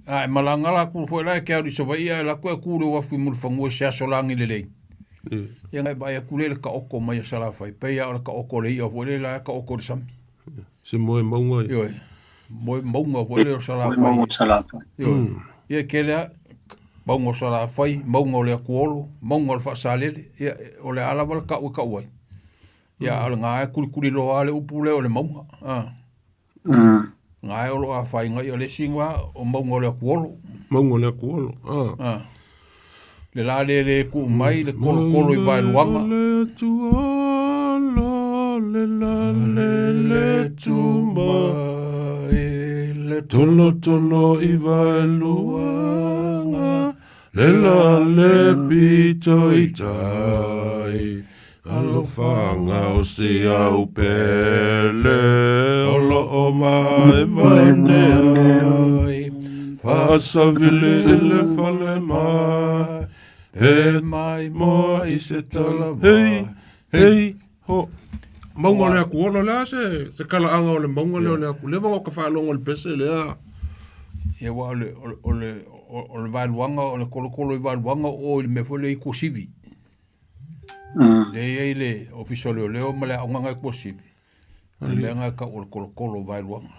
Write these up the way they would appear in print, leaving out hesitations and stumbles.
A e malaga la ku foi la e ke alu i Savaii ae alu atu ae ku i le uafu i Mulifanua i se aso lagi lelei. Ia na e vaai atu lea i le taoto mai a Salafai, pei lava o le taoto o le i'a foi lea la e taoto i le sami. Se moe mauga ia. Ioe. Moe mauga foi lea o Salafai. Moe mauga o Salafai. Ioe. Ia e tele lava mauga o Salafai, mauga o le Atuolo, mauga o le Faasalele, ia o le a lava le tau e tau ai. Ia a o lena e tulituliloa lava le upu lea o le mauga. Na e o lo o afaina ia le isi ga o mauga o le Atuolo. Mauga o le Atuolo. Ah. Ah. Le la le le tuu mai le kolokolo i Vaeluaga. Le Atuolo, le la le le tumai, le tolotolo i Vaeluaga, le la le pito i tai, alofaga o si au pele o lo o maevaenea ai, faasavili i le fale mai, pe mai moa i se tala hei, hei, ho. Mauga o le Atuolo, o le a se, se talaaga o le mauga lea o le Atu, leva ona ou faalogo i le pese lea. Ia aua o le, o le, o le, o le vaeluaga, o le tolotolo i Vaeluaga o o i le mea foi lea i Tuasivi. Lea e i ai le Ofisa o Leoleo ma le aoga lena i Tuasivi. O le mea lena e tau o le tolotolo o Vaeluaga.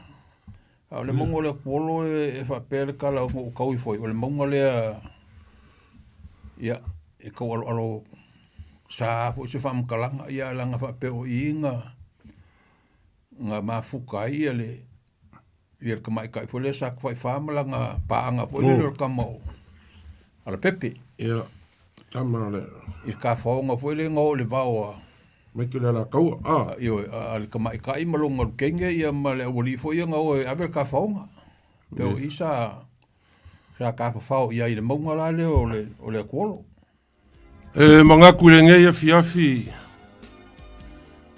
A o le mauga o le Atuolo e faapea le tala na ou tau ifo ai, o le mauga lea ia, e taualoalo sa foi se faamatalaga, ia leaga faapea o i na na mafuta ai ia le ia le tamaitai foi lea sa tafaifa ma lana paaga foi lele o le tama o Alapepe. Ia, tama o le... I le tafaoga foi lea na oo i le vao a Mai ke le Alataua, a. Ioe, a le tamaitai ma lona lukenge ia ma le aualii foi ia na o e ave le tafaoga. Pei o i sa sa tafafao i ai i le mauga la lea o le o le Atuolo. E manatu i lenei afiafi,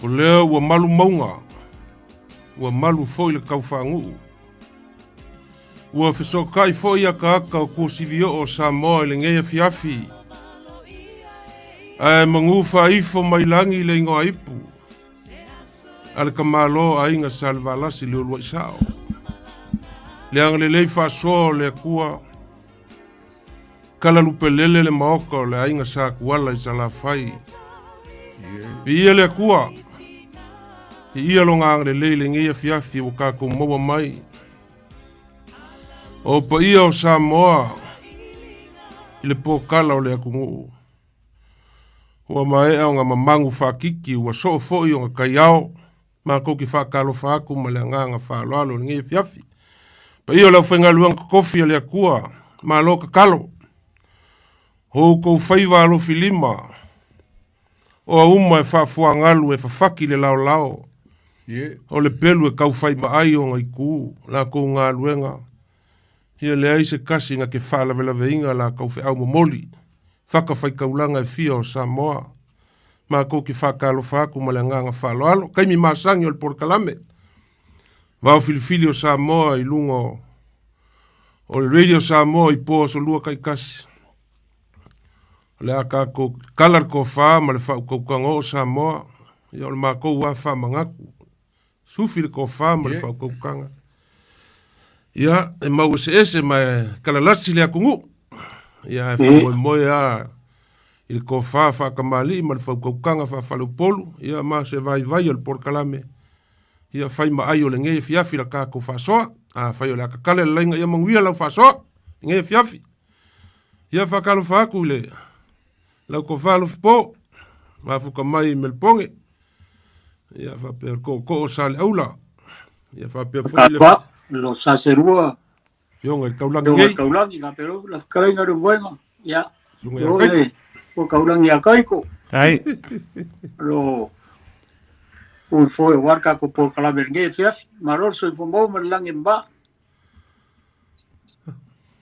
o lea ua malu mauga, ua malu foi le taufaanuu. Ua fesootai foi akaaka o Tuasivi-oo o Samoa i lenei afiafi, ae manu faaifo mai lagi le igoa ipu a le tamaloa aiga Salevalasi le uluai sao. Le agalelei faasoa o le Atua, Kalalupelele le maota o le aiga Sa Tuala i Salafai. Viia le Atua, viia lona agalelei i lenei afiafi ua tatou maua mai. O paia o Samoa i le pokala o le atunuu. Ua maea ona mamagu faatiti, ua soo foi ona taiao. Matou te faatalofa atu ma le agaga faaaloalo i lenei afiafi. Paia o le aufaigaluega totofi a le Atua, malo tatalo. O outou faiva alofilima, o auma e faafuagalu e fafaki le laolao, o le pelu e taufaimaai ona itu, latou galuega, ia leai se tasi na te faalavelaveina latou feau momoli, fatafaitaulaga e fia o Samoa. Matou te faatalofa atu ma le agaga faaaloalo. Taimi masani o le polokalame, vao filifili o Samoa i luga o, o le Radio Samoa i po aso lua taitasi. O le a tatou kala le tofa ma le faautautaga oo Samoa, ia o le matou lava faamanatu. Sufi le tofa ma le faautautaga. Ia, e mau eseese ma e kalalasi le atunuu. Ia, e faamoemoe lava i le tofa faatamalii ma le faautautaga faafaleupolu, ia ma se vaivai o le polokalame, ia fai ma ai o lenei afiafi la tatou faasoa. Afai o le a tatala le laina, ia manuia lau faasoa i lenei afiafi. Ia faatalofa atu i le lau tofa Alofipo, mafuta mai i Melepone. Ia faapea le tootoo o Saleaula. Ia faapea foi le Lo Saselua. Afioga i le Taulagi nei. Taulagi, faapea lo la fetalaiga le Moega. Ia. Susuga ia Kaiko. O Taulagi ia Kaiko. Tai. Lo ul foi o warka ko polokalame lenei afiafi. Malo le soifua maua ma le lagi e mama.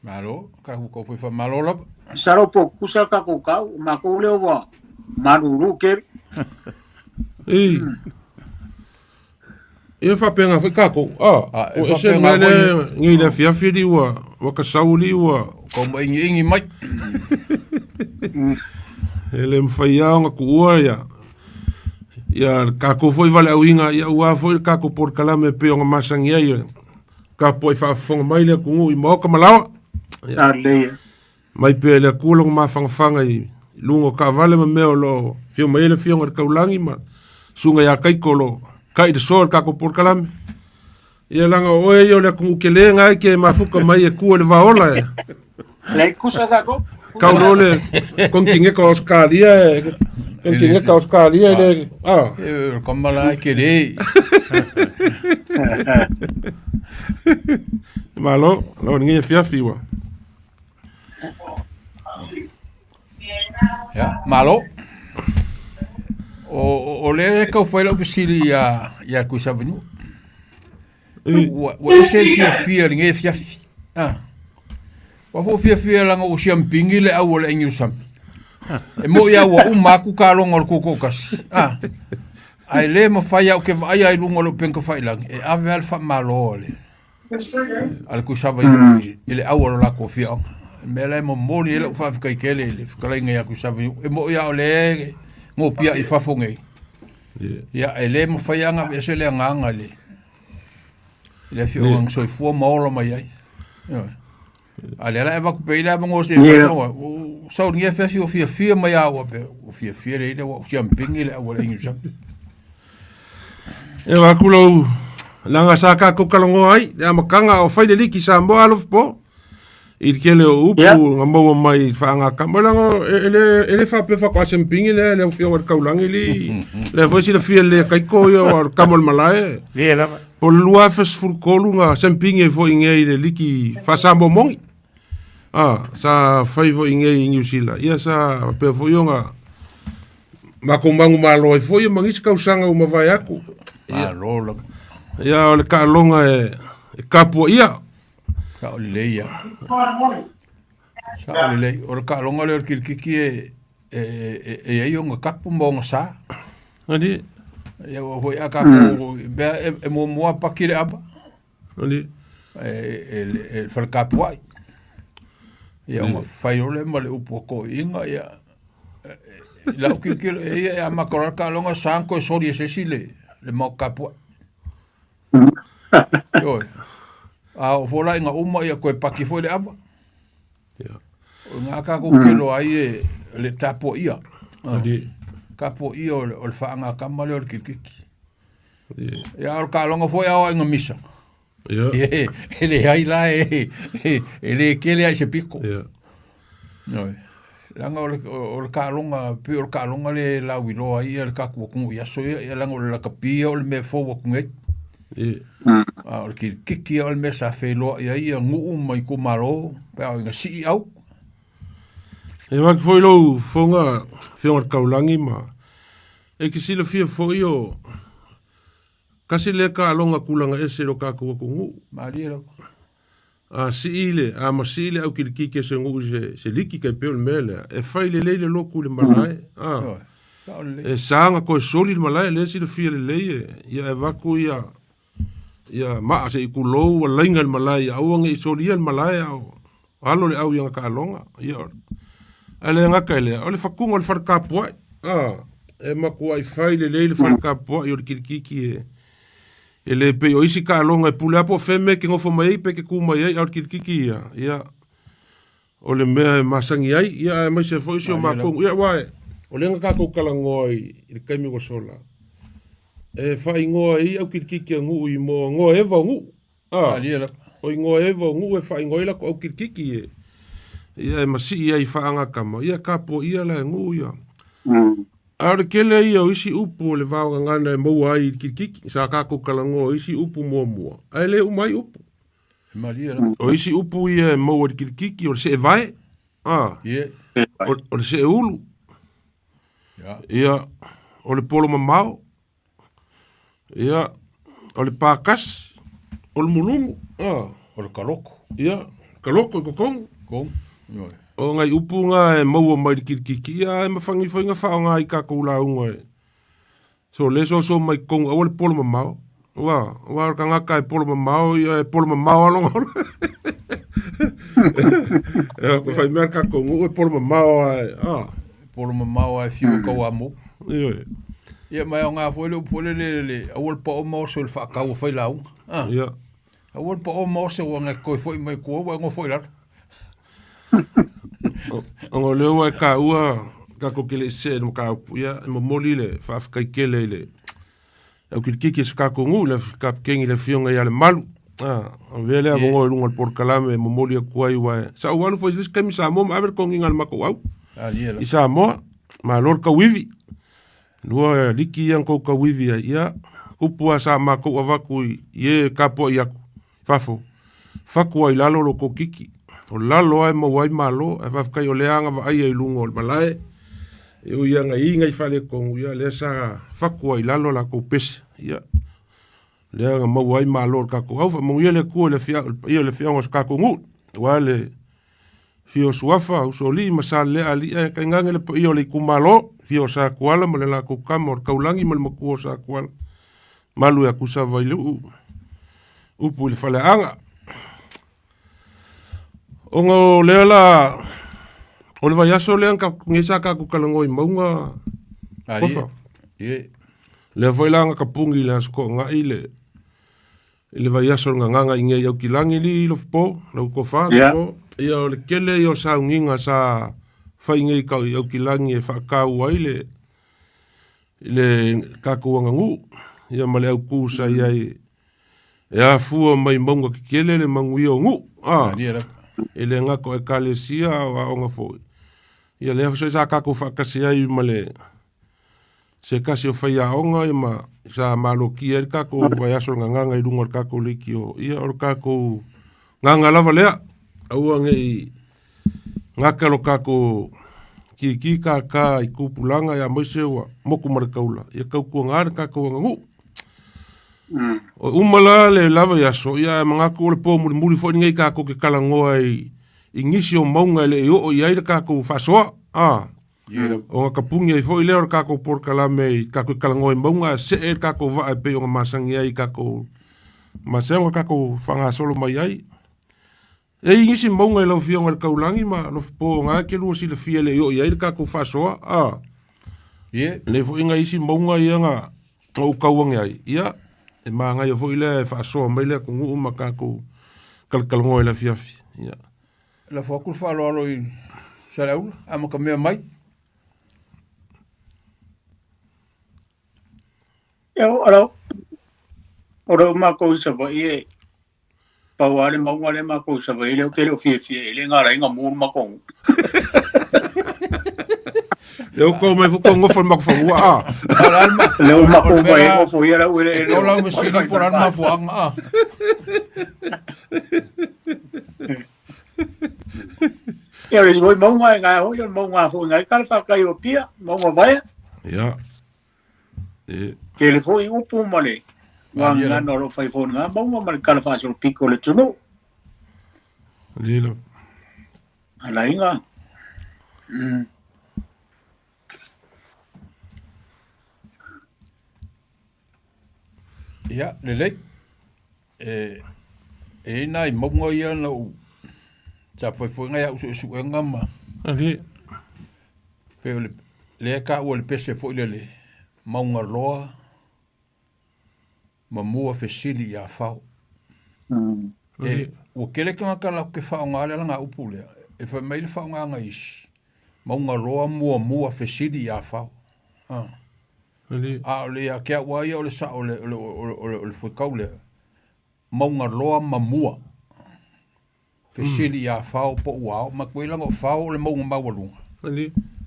Malo, ka ku foi fa malo lava. Saro po kusa ka ko kau, ma ko leo wa malulu ke. Ei. Ia faapena foi kākou. Ah, Ah, e o ese faapena mea le foi. ngei le afiafi li ua ua kasau li ua Kau maingiingi mai. e le mawhai lava ona kuua ia ia le kākou foi valeauina ia ua foi le kākou polokalame e pei ona masani ai ka poe faafofoga mai le atunuu i maoka ma laoa. Ia. Mai pea i le Atua lona mafanafana i luga o taavale ma mea o lo o afio mai ai le Afioga i le Taulagi ma Susuga ia Kaiko o lo o kai le soa i le tatou polokalame. Ia leaga o oe ia o le atunuu tele na e te mafuta mai e tu i le vaola e. Leai kusa tatou. Kau loa le konetineta o Ausetalia e konetineta o Ausetalia e le a. E kama la e tele. Malo, lau lenei afiafi ua. Ia, malo. O, o, o lea e tau fai lau fesili ia, ia Tuisavanuu. Ua, ua ese le fiafia i lenei afiafi. Ah. Ua fo fiafia langa ua siampingi le au o le Niusami. E mo ia ua uma aku kaloga o le tutoatasi. Ah. Ae le mafai au ke vaai ai luga o le upega tafailagi e ave lava le faamalo a le a le Tuisavailuu i le au o lo latou afioaga. O le mea lea e momoli ai lau faafetai tele i le fetalaiga ia Tuisavailuu. E moni lava o lea e nopiai i fafo nei, ia e le mafai lava ona aveese le agaga i le i le afioaga na soifua ma ola mai ai. Ioe. A o lea la e avatu pea i le avanoa se i sau ai. Ua sau i lenei afiafi ua fiafia mai lava ua faapea, ua fiafia lelei ua siampigi le au a le Niusami. E vaku lau leaga sa tatou talanoa ai le amataga o fai le liki Samoa alofa po i le tele o upu yeah. na maua mai i faagakama leaga e, e, le, e le faapea faatoa sempingi lea le afioga i le taulagi li lea foi silafia le kaiko ia o le kama o le malae Ie lava. po le 2013 na sempingi ai foi i le liki faa-Samoa moni ah, sa fai foi i i Niu Sila ia sa faapea foi ona matou manumalo ai foi ma nisi tausaga ua mavae atu. Malo lava. Ia o le taaloga e, e tapuaia. Sao lelei ia. Sao lelei. O le taaloga lea o le kilikiki e, e, e, e i ai ona kapu ma ona sa. Ali. Ia ua foi a tatou, mea e, e muamua paki le ava. Ali. E, e, e fale tapuai. Ia ona fai loa lea ma le upu a toeaiina, ia, i lau tilotilo e ia e amata loa le taaloga sa ona toe soli e se isi le, le maota tapuai. Ioe. A oo foi la ina uma ia toe paki foi le ava. Ia. O i ina tatou kelo ai e le tapuaia. Ali. Tapuaia o le, o le faagakama lea o le kilikiki. Ia, a o le taaloga foi a oo ina misa. Ia. E leai la e, e le kele ai se piko. Ia. Ioe. Leaga o le, o le taaloga, pei o le taaloga lea e lauiloa ai le tatou atunuu i aso ia, ia leaga o le lakapi ia o le mea e fou atu nei. Ia. A o le kilikiki ia o le mea sa feiloai ai ia nuu ma itumalo pe a oo ina sii au. E vaki foi lou fofoga Afioga i le Taulagi ma e te silafia foi o Tasi lea taaloga tulaga ese i lo tatou atunuu. Malie lava. A sii le, a masii le au kilikiki a se nuu i se, se liki tai pei o le mea lea, e fai lelei le lotu i le malae. A, e sa ona toe soli le malae, lea e silafia lelei e, ia e avatu ia, ia maa se i tulou ua laina le malae ia aua ne i solia le malae a o alo le au i ana taaloga. Ia, ae le gata i lea, o le fatuga o le fale tapuai. A, e matuai fai lelei le fale tapuai o le kilikiki e, e le pei o isi taaloga e pule lava po o fea mea e te nofo mai ai pe te tu mai ai, a o le kilikiki ia, ia, o le mea e masani ai, ia aemaise foi si o matou, ia aua o lea na tatou talanoa i le taimi ua sola, e faaigoa ai au kilikiki a nuu i moa ngoa eva o nuu. A, o igoa eva o nuu e faaigoa ai latou au kilikiki e, ia e masii ai i faagakama, ia tapuaia la e nuu ia. A o le tele ia o isi upu o le vaogagana e maua ai i le kilikiki, sa tatou talanoa i isi upu muamua, ae le uma ai upu. E malie lava. O isi upu ia e maua i le kilikiki, o le seevae, a, Ie. o, o le seeulu, Ia. ia, o le polo mamao, Ia, o le pakasi, o le mulumu, a. O le kaloko. Ia, kaloko i totonu. Totonu, ioe. O ngai upu na e maua mai le kilikiki, ia e mafani foi na faaaoga i tatou lauga e. So le soso mai totonu aua le polo mamao. Ua, ua o le tagata e polo mamao, ia e polo mamao lava lona ola. E ko fai mea le tatou nuu e polo mamao lava e, a. Polo mamao lava e fiu e tauamo. Ioe. Ia ma e aoga foi le upu foi lele le aua le pao ma oso i le faatau e fai lauga. Ah. Ia. Aua le pao ma oso ua toe foi mai tua ua e nofo i lalo. Ona o lea ua e taua tatou te le i see i le mataupu, ia e momoli le faafetai tele i le aukilikiki o si tatou nuu, le kapeteni le Afioga ia Lemalu. Avea lea avanoa i luga o le polokalame e momoli atu ai, aua sa ou alu foi i se isi taimi i Samoa ma ave le toniga a le matou au i Samoa. Malo le tauivi. Lua liki ia na tou tauivi ai, ia upu lava sa matou avatu i e tapuai atu i fafo, fatu lava i lalo lo tou kiki. O lalo lava e maua ai malo, ae faafetai o lea aga vaaia i luga o le malae, e ui lava ina i ai nai faaletonu, ia lea sa fatu lava i lalo latou pese, ia lea na maua ai malo o le tatou au. Faamanuia le Atua i le paia o le afioaga o si tatou nuu, aua le afio o Suafa, Usoalii ma Salelea alii ae tainane le paia o le itumalo, afio o Satuala ma le latou tama o le Taulagi ma le matua o Satuala, malu ia Tusavailuu, upu i le Faleaana. Ona o lea la, o le vaiaso lea na sa tatou talanoa i mauga, Ofa. Lea foi la na tapuni i le Aso Toonai le i le vaiaso o le gagaga i nei Aukilagi li Lofopo, lau tofa Lofopo. Ia o le tele ia o sauniga sa fai nei i Aukilagi e faataua ai le le tatou aganuu ia ma le autu sa i ai e afua mai mauga tetele le manuia o nuu. E le gata o Ekalesia a o aoga foi. Ia lea foi sa tatou faatasi ai ma le se tasi o faiaoga ia ma sa malotia ai le tatou vaiaso o le gagaga i luga o le tatou leitio. Ia o le tatou gaga lava lea, aua ne i gata lo tatou kiki kaka i tupulaga aemaise ua motu ma le taula, ia tautuana le tatou aganuu. O uma la le la vaiaso, ia ae manatu o le po mulimuli foi lenei tatou te talanoa ai i nisi o mauga e le i oo i ai le tatou faasoa. Ona tapuni ai foi lea o le tatou polokalame i tatou talanoa i mauga ae see le tatou vaa e pei ona masani ai i tatou masani ona tatou faagasolo mai ai. E i ai nisi mauga i lau Afioga i le Taulagi ma Lofopo o na e te lua silafia e le i oo i ai le tatou faasoa. Lenei foi nai isi mauga ia na ou tau ane ai, ia e manaia foi lea e faasoa mai le atunuu ma tatou talatalanoa i le afiafi. Ia. Lafo atu le faaaloalo i Saleaula, amatamea mai. Ia, o lau matou i Savaii e pau lava le mauga lea matou i Savaii lea ou te le o fiafia i ai le galaina mu le matou nuu. Lea ua tou mai foi tou nofo i le matou fanua a. Lea ua matou mai ai nofo ia lau eleele. O lau fesili po o le a le mafuaaga a. Ia, o le isi foi mauga e gae foi o le mauga foi ngai ka le fakai o Apia, mauga vaea. Ia. E. Tele foi upu ma le gagana o lo o fai foi ngā mauga ma le tala faasolopito o le atunuu. Lilo. Alaiga. Ia, lelei. E i ai nai mauga ia na ou sa fai foi nai au suesuega ma Ali. pei o le lea e taua i le pese foi lele mauga loa ma mua fesili ia Fao. E, ua tele tagata latou te faaaoga le alagaupu lea, e fai mai le faaaogaga i isi, mauga loa muamua fesili ia Fao. A o le ia te au lava ia o le sao o le, o le, o le, o le, o le fuaitau lea, mauga loa ma mua. Fesili ia Fao po ua ao, matua ai leaga o Fao o le mauga maualuga.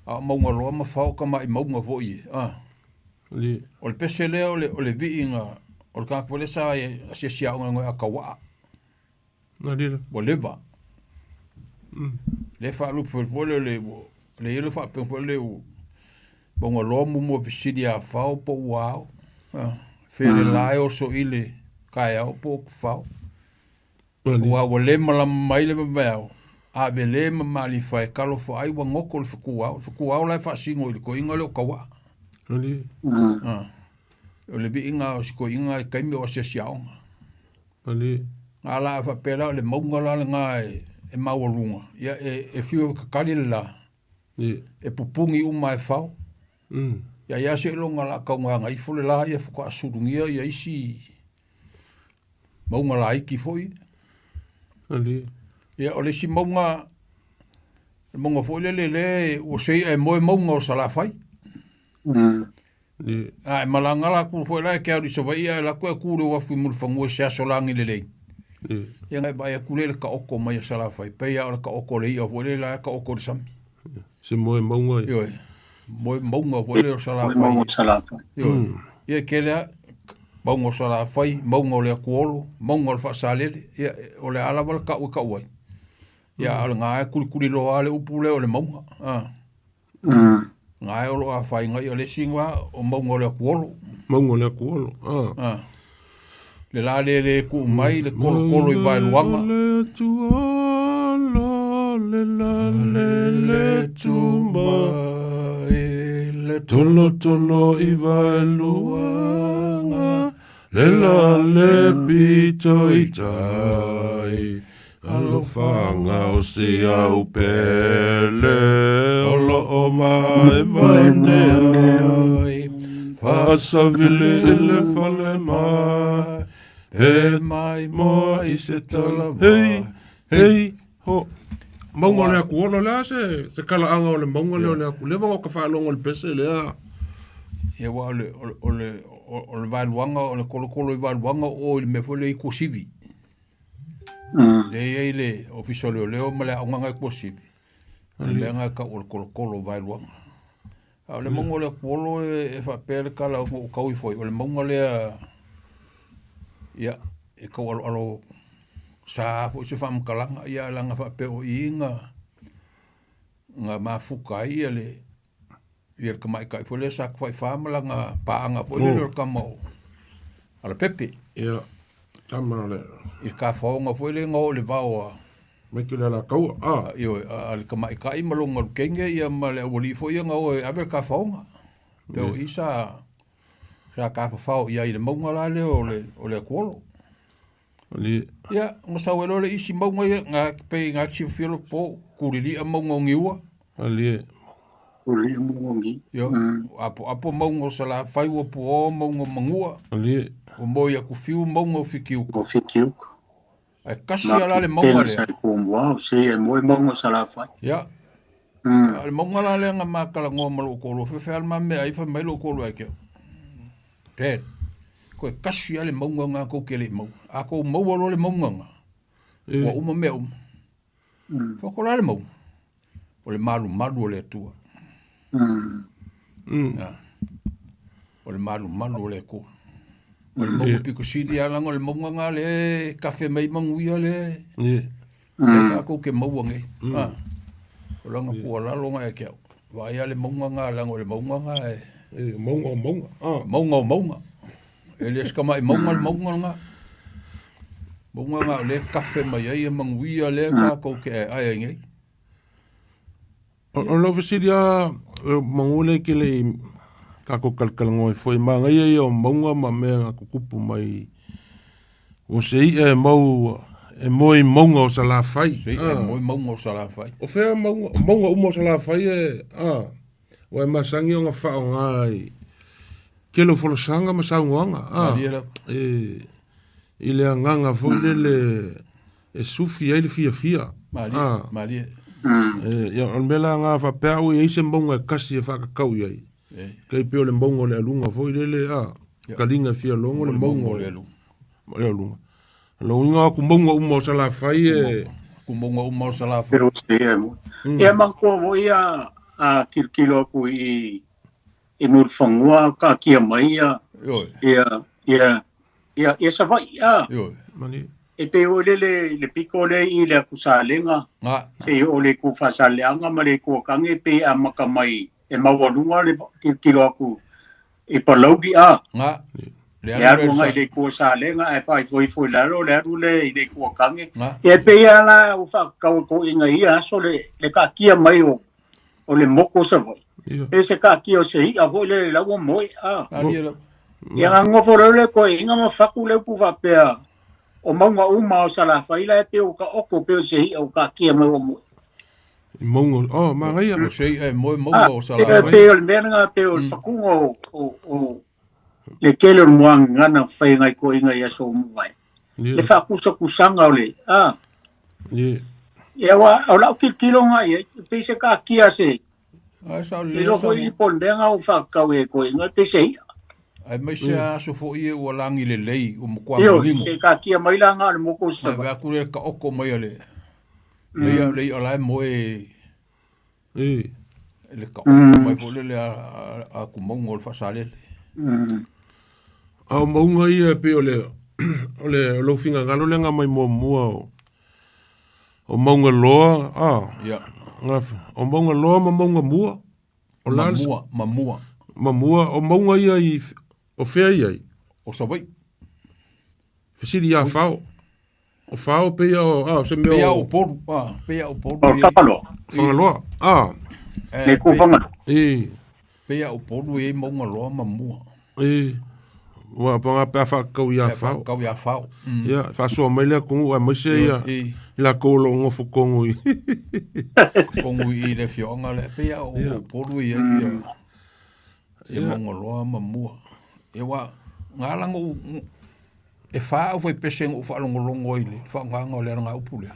A o mauga loa ma Fao tamai mauga foi e. O le pese lea o le, o le viiga o le tagata foi lea sa asiasi aoga i Atauaa. Ua leva. Lea faalupe foi foi lea le le ia le faapea foi lea ua mauga loa muamua fesili ia Fao po ua ao. Fea le la e oso i le taeao po o Fao. Aua ua le malama mai le vaveao, a ve le ma malifa e talofa ai ua goto le fetuao. Le fetuao la e faasino i le toeaina lea o Tauaa. O le viiga o si toeaina i taimi o asiasi aoga. A la a faapea la o le mauga la lena e maualuga, ia e fiu e kakali le la, e pupuni uma e fao. Ia ia seiloga o le a taugaga ifo le la ia faatoa sulugia ia isi mauga laiti foi. Ia o le isi mauga Le mauga foi lele lea ua sei ae moe mauga o Salafai. A e malaga la aku foi la e ke alu i Savaii ae alu atu e ku i le uafu i Mulifanua i se aso lagi lelei. Ia na e vaai atu lea i le taoto mai a Salafai, pei lava o le taoto o le i'a foi lele la e taoto i le sami. Se moe mauga. Ioe. Moe mauga foi lea o Salafai. Moe mauga o Salafai. Ioe. Ia e tele lava mauga o Salafai, mauga o le Atuolo, mauga o le Faasalele, ia o le a lava le tau e tau ai. Ia a o lena e kulikuliloa lava le upu lea o le mauga. Na e o lo o afaina ia le isi ga o mauga o le Atuolo. Mauga o le Atuolo. Ah. Le la le le tuu mai le kolokolo i Vaeluaga. Le Atuolo le la le le tuma le tolotolo i Vaeluaga le la le pito i tai Alofaga o si au pele o lo o vaevaenea ai Faasavili i le fale mai Pe mai moa i se tala Hei, hei, ho Mauga o le Atuolo, o le a se, se talaaga o le mauga lea o le Atu, leva ona ou faalogo i le pese lea. Ia aua o le, o le, o le, o le vaeluaga, o le kolokolo i vaeluaga o o i le mea foi lea i Tuasivi. Lea e i ai le Ofisa o Leoleo ma le aoga na i Tuasivi. O le mea na e tau o le kolokolo o Vaeluaga. A o le mauga o le Atuolo e, e faapea le tala ona ou tau ifo ai, o le mauga lea, ia, e tau aloalo sa foi se faamatalaga, ia leaga faapea o i na, na mafuta ai ia le, ia le tamaitai foi lea sa tafaifa ma lana paaga foi lele o le tama o Alapepe. Ia, tama o le... I le tafaoga foi lea na oo i le vao a... Mai le Alataua, a. Ioe, a le tamaitai ma lona lukenge ia ma le aualii foi ia na o e ave le tafaoga. Pei o i sa, sa tafafao i ai i le mauga la lea o le, o le Atuolo. Ia, ona sau ai loa le isi mauga ia, na pei na te silafia lou po, Kulili'a mauga o Niua. Alie. Kulili'a mauga o Niua. Ia, apoapo mauga o Salafai, ua puaoa mauga o Manua. Alie. Ua moe i Atufiu mauga o Fitiuta. O Fitiuta. Ae kasi lava la le mauga lea. Sa kuamua, o se e moe mauga o Salafai. Ia. A o le mauga la lea na ma talanoa ma lou toalua, fefe lava le ma mea ai, fai mai lou toalua ia te au, Dad, Toe kasi lava le mauga lena tou te le i maua. A tou maua loa le mauga lena, ua uma mea uma. Fai atu, o le a le mauga? O le malumalu o le Atua. O le malumalu o le Atua. O le mauga pito sili lava leaga o le mauga lena lea e kafe mai ai manuia lea lea tatou te maua nei. O lana tuualalo lena ia te au. Vaai lava le mauga lena leaga o le mauga lena e... E, mauga o mauga. Ah. Mauga o mauga. E le o se tamai mauga le mauga lena. Mauga lena o lea e kafe mai ai manuia lea tatou te aeae ai nei. O lau fesili lava, manu lea e te le i tatou talatalanoa ai foi, manaia ia o mauga ma mea na tutupu mai o se i'a e mau e moe i mauga o Salafai. Se i'a e moe i mauga o Salafai. O fea mauga, mauga uma o Salafai e, a, ua e masani ona faaaoga i tele o folasaga ma saunoaga, a, e, i le agaga foi lele e sufi ai le fiafia. Malie, a, malie. E, ia, o le mea la lena faapea au e i ai se mauga e tasi e faatatau i ai. E. Tai pei o le mauga o le aluga foi lele, a, kaliga e fia logo le mauga o le aluga. O le aluga. O lona uiga o aku mauga uma o Salafai e... Aku mauga uma o Salafai. Ia manatua foi a a tilotilo atu i i Mulifanua taatia mai ia ia ia ia ia Savaii a. E pei foi lele le pito lea i le atu Salega seia oo i le itu Faasaleleaga ma le itu Atage e pei e amata mai e maualuga le tilotilo atu i Palauli a. Le Le alu agai i le itu o Salega ae faaifoifo i lalo le alu lea i le itu Atage. Ia e pei lava la ua faatatau e toeaiina i ia aso le le taatia mai o o le motu o Savaii. E se taatia o se i'a foi lele la ua moe a. Ia na nofo loa le toeaiina ma fatu le upu faapea o mauga uma o Salafai la e pei ua taoto pei o se i'a ua taatia mai ua moe. I mauga, oh, manaia. O se i'a e moe mauga o Salafai. E pei o le mea lena pei o le fatuga o, o, o le tele o le muagagana fai nai toeaiina i aso ua mavae. Le faakusakusaga o le, a. Ia aua o lau tilotilo i ai, e pei se taatia se Ae sa e lelei iloa foi Samoa. po o le mea lena ua faatatau i ai toeaiina pe se i'a. Aemaise a aso foi ia ua lagi lelei, ua matua Ioe, manino. se taatia mai la na o le motu o Ae Savaii. vaai atu lea i le taoto mai a le le i'a le i'a la e moe E. i le taoto mai foi lele a a Tumauga o le Faasalele. A o mauga ia e pei o le o le o lou finagalo lea na mai muamua o o mauga loa a Ia. o mauga loa ma mauga mua. O la Mamua, mamua. Mamua, o mauga ia i o fea i ai? O Savaii. Fesili ia Fao. O Fao pei o a o se mea Pei a o o Upolu, a, pei a o Upolu O i ai. Fagaloa. Fagaloa. A. Le Eh, ku pei, Fagaloa. E. pei a o Upolu i ai mauga loa ma mua. E. Ua panga pe a whakakau i a Pe a Fao. whakakau i a Fao. Ia, whaasoa mai le atunuu aemaise ia E. i lakou o lo o nofo tonu i. Tonu i le afioaga lea, pei a o Upolu i ai ia. Ia mauga loa ma mua. Ia aua, na ala ona ou, e fa au faipese na ou faalogologo ai i le faaaogaina o le alagaupu lea.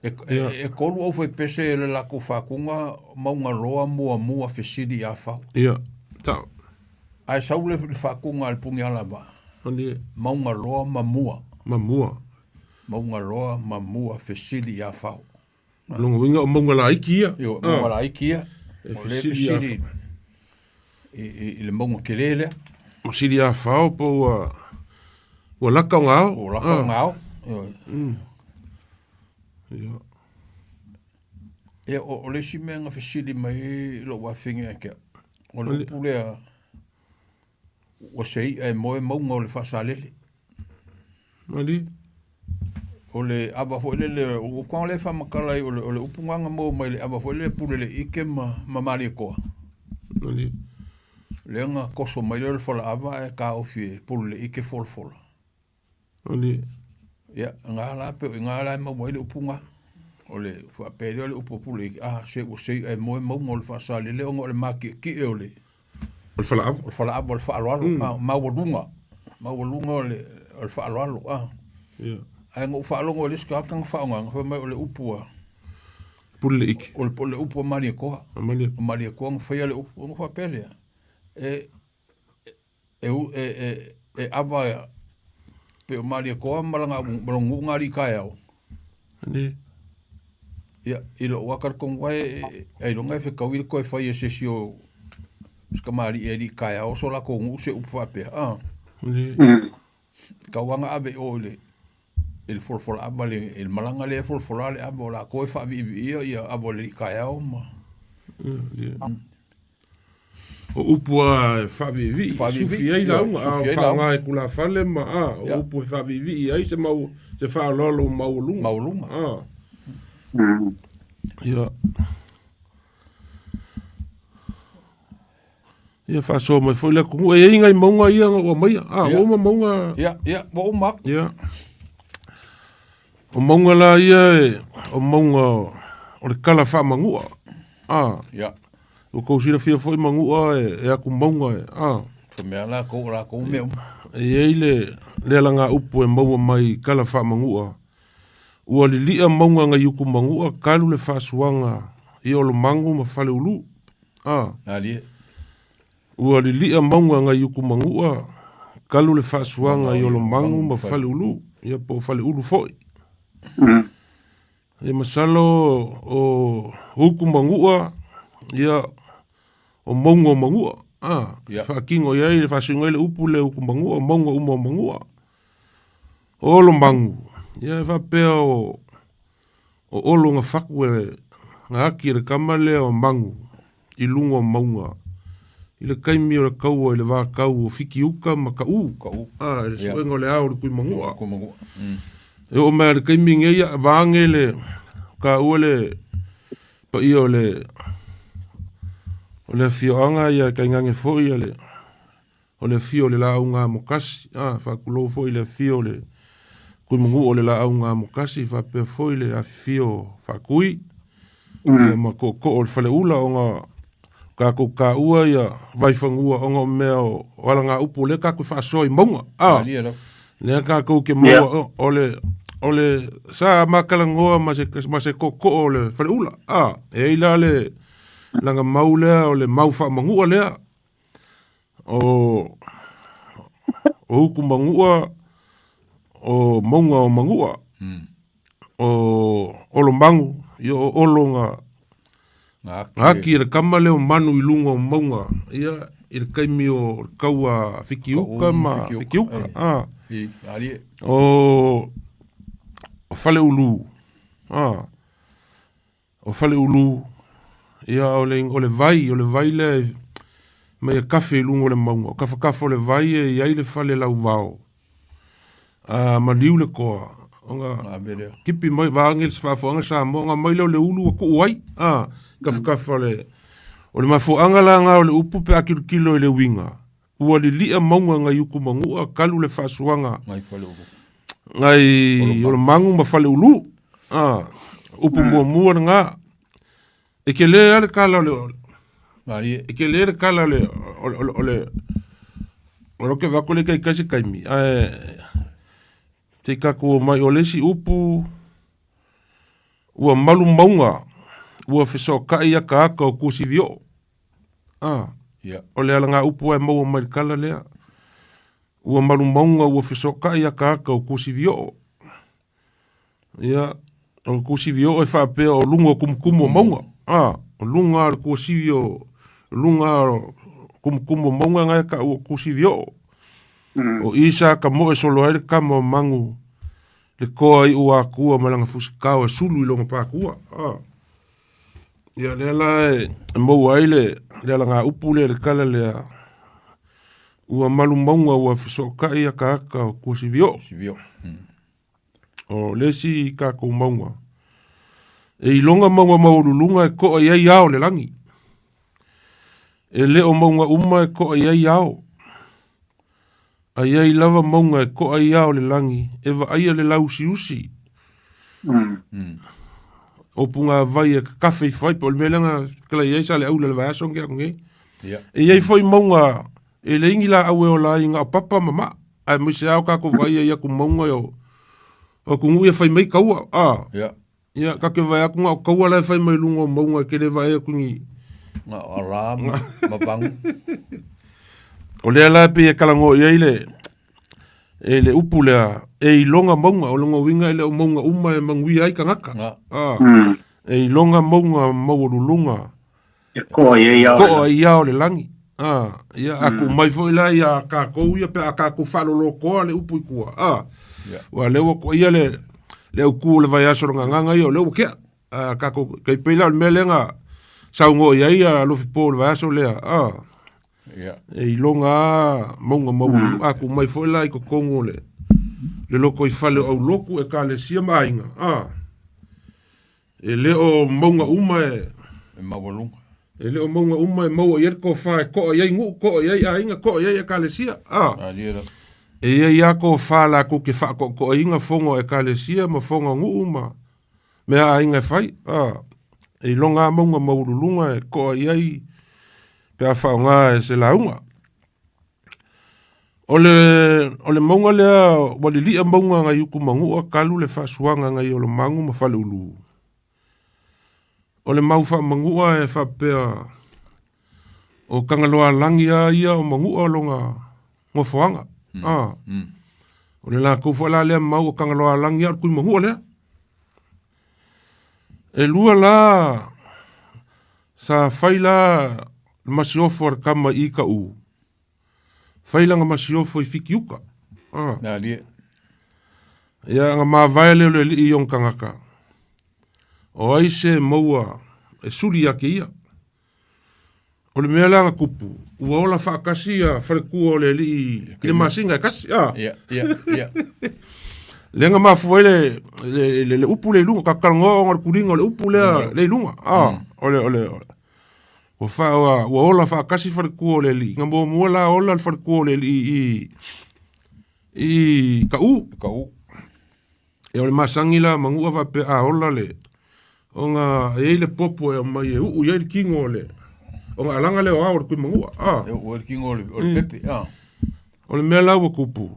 E, e, e tolu au faipese le latou faatuga mauga loa muamua fesili ia Fao. Ia, ta. Ae sau le, le faatuga a le Punialavaa. Ani. Mauga loa ma mua. Ma mua. Mauga loa ma mua fesili ia Fao. Lona uiga o mauga laiti ia. Ioe, mauga laiti ia. E O lea fesili ia fesili i, i, i le mauga tele lea. Ma sili ia Fao po ua ua laka o gao. Ua laka o gao. Ioe. Ia. Ia, o, o le isi mea na fesili mai ai lou afafine ia te au, o le upu lea, ua se i'a e moe mauga o le Faasalele. Mali. O le ava foi lele, ua kuaga lea e faamatala ai, o le, o le upu lena na maua mai le ava foi lele pule le ike ma, ma Malietoa. Mali. Lea na toso mai lea o le falaava ae taofi e pule le ike folafola. Mali. Ia, na la pe o i na la e maua ai le upu na. O le faapea lea o le upu a pule ike, ah, se ua se i'a e moe mauga o le Faasalele ona o le matietie o le, O le falaava. O le falaava o le faaaloalo, a, maualuga, maualuga o le, o le faaaloalo, a. Ia. Ae na ou faalogo i le isi tagata na faaaogaina, fai mai o le upu a... Pule le ike. O le, o le upu a Malietoa. A Malietoa. O Malietoa na faia le upu, ona faapea lea, e, e, e, e, e ava pe o Malietoa ma lana ma lona nuu na alii taeao. Ani. Ia, i lou lava talitonu e, ailoga e fetaui le toe fai e se isi o si tamalii e alii taeao so latou nuu se upu faapea. Ah. Ani. Tau lava na ave i o i le i le folafola ava le, i le malaga lea e folafola le ava o latou e faaviiviia ia ava o le alii taeao ma Ia. O upu a e faaviivii, sufi ai lauga, a faaaoga e tulafale ma a, o upu e faaviivii ai se mau, se faaaloalo maualuga. Maualuga. A. Ia. Ia faasoa mai foi le atunuu. E i ai nai mauga ia na ua aumaia. A, ua uma mauga. Ia, ia, ua uma atu. Ia. O mauga la ia e, o mauga o le kala faamanua. A. Ia. Ua tou silafia foi manua e, e aku mauga e, a. Se mea lakou, o lakou mea uma. E i ai le, le alagaupu e maua mai i kala faamanua. Ua lilia mauga ngai uku manua kalu le faasuaga i Olomagu ma Faleulu. A. Alie. Ua lilia mauga ngai uku manua kalu le faasuaga i Olomagu ma Faleulu. Ia po o Faleulu foi. Ia masalo o uku manua, ia o mauga o manua. A, Ia. faatino i ai, faasuga ai le upu lea uku manua, o mauga uma o manua. O Olomagu, ia e faapea o o Olo na faku e na aki e le tama lea o Magu i luga o mauga i le taimi o le taua i le vatau o Fitiuta ma Kaʻū, Kaʻū. a, i le Ia. suega o le ao o le Tuimanua. Tuimanua. E oo mai lava i le taimi lenei, ia, vaeane le taua le paia o le o le afioaga ia tainane foi ia le O le afio o le laau gamokasi, a, faatulou foi i le afio o le Tuimanua o le laau gamokasi, faapea foi le afifio o Faatui, ia ma tootoo o le Faleula, ona o tatou taua ia Vaifanua, ona o mea o alagaupu o lea tatou te faasoa i mauga, a, lea tatou te maua, o le o le sa makalanoa ma se ma se kokoʻo o le faleʻula a e ai la le laga mau lea o le mau faamanuʻa lea o o uku manuʻa o mauga o manuʻa o Olomagu ia o Olo ga aki e le kama lea o manu i luga o mauga ia i le taimi o le kaua Fikiuka ma Fikiuka a o o Faleulu a o Faleulu ia o le o le vai o le vai lea mai e kafe i luga o le mauga o kafakafa o le vai e i ai le fale lauvao a maliu le koa ona kipi mai vaage le faafofoga Samoa ona aumai lea o le ulu ua tuu ai a kafakafa o le o le mafuaaga la lena o le upu pe a tilotilo i le uiga ua lilia mauga nai uku manua kalu le faasuaga nai Olomagu ma Faleulu a upu muamua lena E ke lē a le kala o le E ke lē le kala o le o le o le o le ke vako le kai kasi kaimi ae te kaku o mai o le isi upu ua malu mauga ua fesokai akaaka o kuasivio a o le alaga upu e maua mai le kala lea ua malu mauga ua fesokai akaaka o kuasivio Ia, o le kuasivi oo e faapea o luga o kumukumu o mauga. A, o luga o le kuasivi o luga o kumukumu o mauga na e taua o kuasivi oo. O i sa ka moe solo ai le kama o Magu, le koa iu akua ma lana fusikao e sulu i lona pākua. A. Ia lea la e maua ai le, le alaga upu lea le kala lea, ua malu mauga ua fesootai akaaka o kuasivi oo. Kuasivi oo. O le isi tatou mauga, e iloga mauga maualuluga e toa i ai ao o le lagi. E le o mauga uma e toa i ai ao. A i ai lava mauga e toa i ao o le lagi, e vaaia le lauusiusi. O pugāvai e kakafe ifo ai, po o le mea lea na tala i ai Saleaula i le vaiaso na tea atu nei. E i ai foi mauga e leai ni laau e ola ai na o papa ma maa. Aemaise lava o tatou vaai ai atu mauga o atunuu ia fai mai taua a Ia. Ia tatou te vaai atu na o taua la e fai mai luga o mauga e te le vaai atu ni Na o ala ma, ma vagu. O lea la e pei e talanoa i ai le e le upu lea e iloga mauga o lona uiga e le o mauga uma e manuia ai tagata. Na. A e iloga mauga maualuluga E koa i ai ao. Koa i ao le lagi. Ah, ia a ku mai foi la ia kākou ia pe a kākou faalolokoa le upu i tua. Ah. Yeah. Ua le ua ko ia le le au ku le vaiaso le nganganga ia o le ua kea. Ah, kākou kai pei la o le mea lea nga saunoa i ai a Alofi Po le vaiaso lea. Ah. Yeah. E iloga a mauga maualuluga a ku mai foi la i totonu o le le loko i fale o Aulotu ekalesia ma aiga. Ah. E le o mauga uma e... E maualuga. E le o mauga uma e maua i ai le tofa e toa i ai nuu, toa i ai aiga, toa i ai ekalesia. A. Malie lava. E i ai lava tofa latou te faatoatoaina fono a ekalesia ma fono a nuu ma mea a aiga e fai. A. E iloga lava mauga maualuluga e toa i ai pe a faaaoga e se lauga. O le, o le mauga lea ua lilia mauga nai uku manua kalu le faasuaga nai Olomagu ma Faleulu. O le mau faamanua e faapea o Tagaloaalagi a ia o Manua lona nofoaga. A. O le latou foi la lea mau o Tagaloaalagi a o le Tuimanua lea. E lua la sa fai la le masiofo a le kama i Kaʻū. Fai lana masiofo i Fitiuta. Ah. Malie. Ia na mavae lea o le alii i ona tagata. O ai se maua e suli ia te ia. O le mea la na tupu, ua ola faatasi ia faletua o le alii i le masina e tasi. Ah. Ia, ia, ia. Lea na mafua ai le, le, le, le upu lea i luga, tatalanoa ona o le tuliga o le upu lea, lea i luga. Ah, o le, o le, ua, fa, ua, ua ola faatasi faletua o le alii. Na muamua la ola le faletua o le alii i, i Kaʻū. Kaʻū. E o le masani la manua faapea a ola le ona e i ai le popo e aumai e uu i ai le kino o le ona alaga lea o ao o le Tuimanua. Ah. E uu ai le kino o le, o le pepe. Ah. O le mea la ua tupu.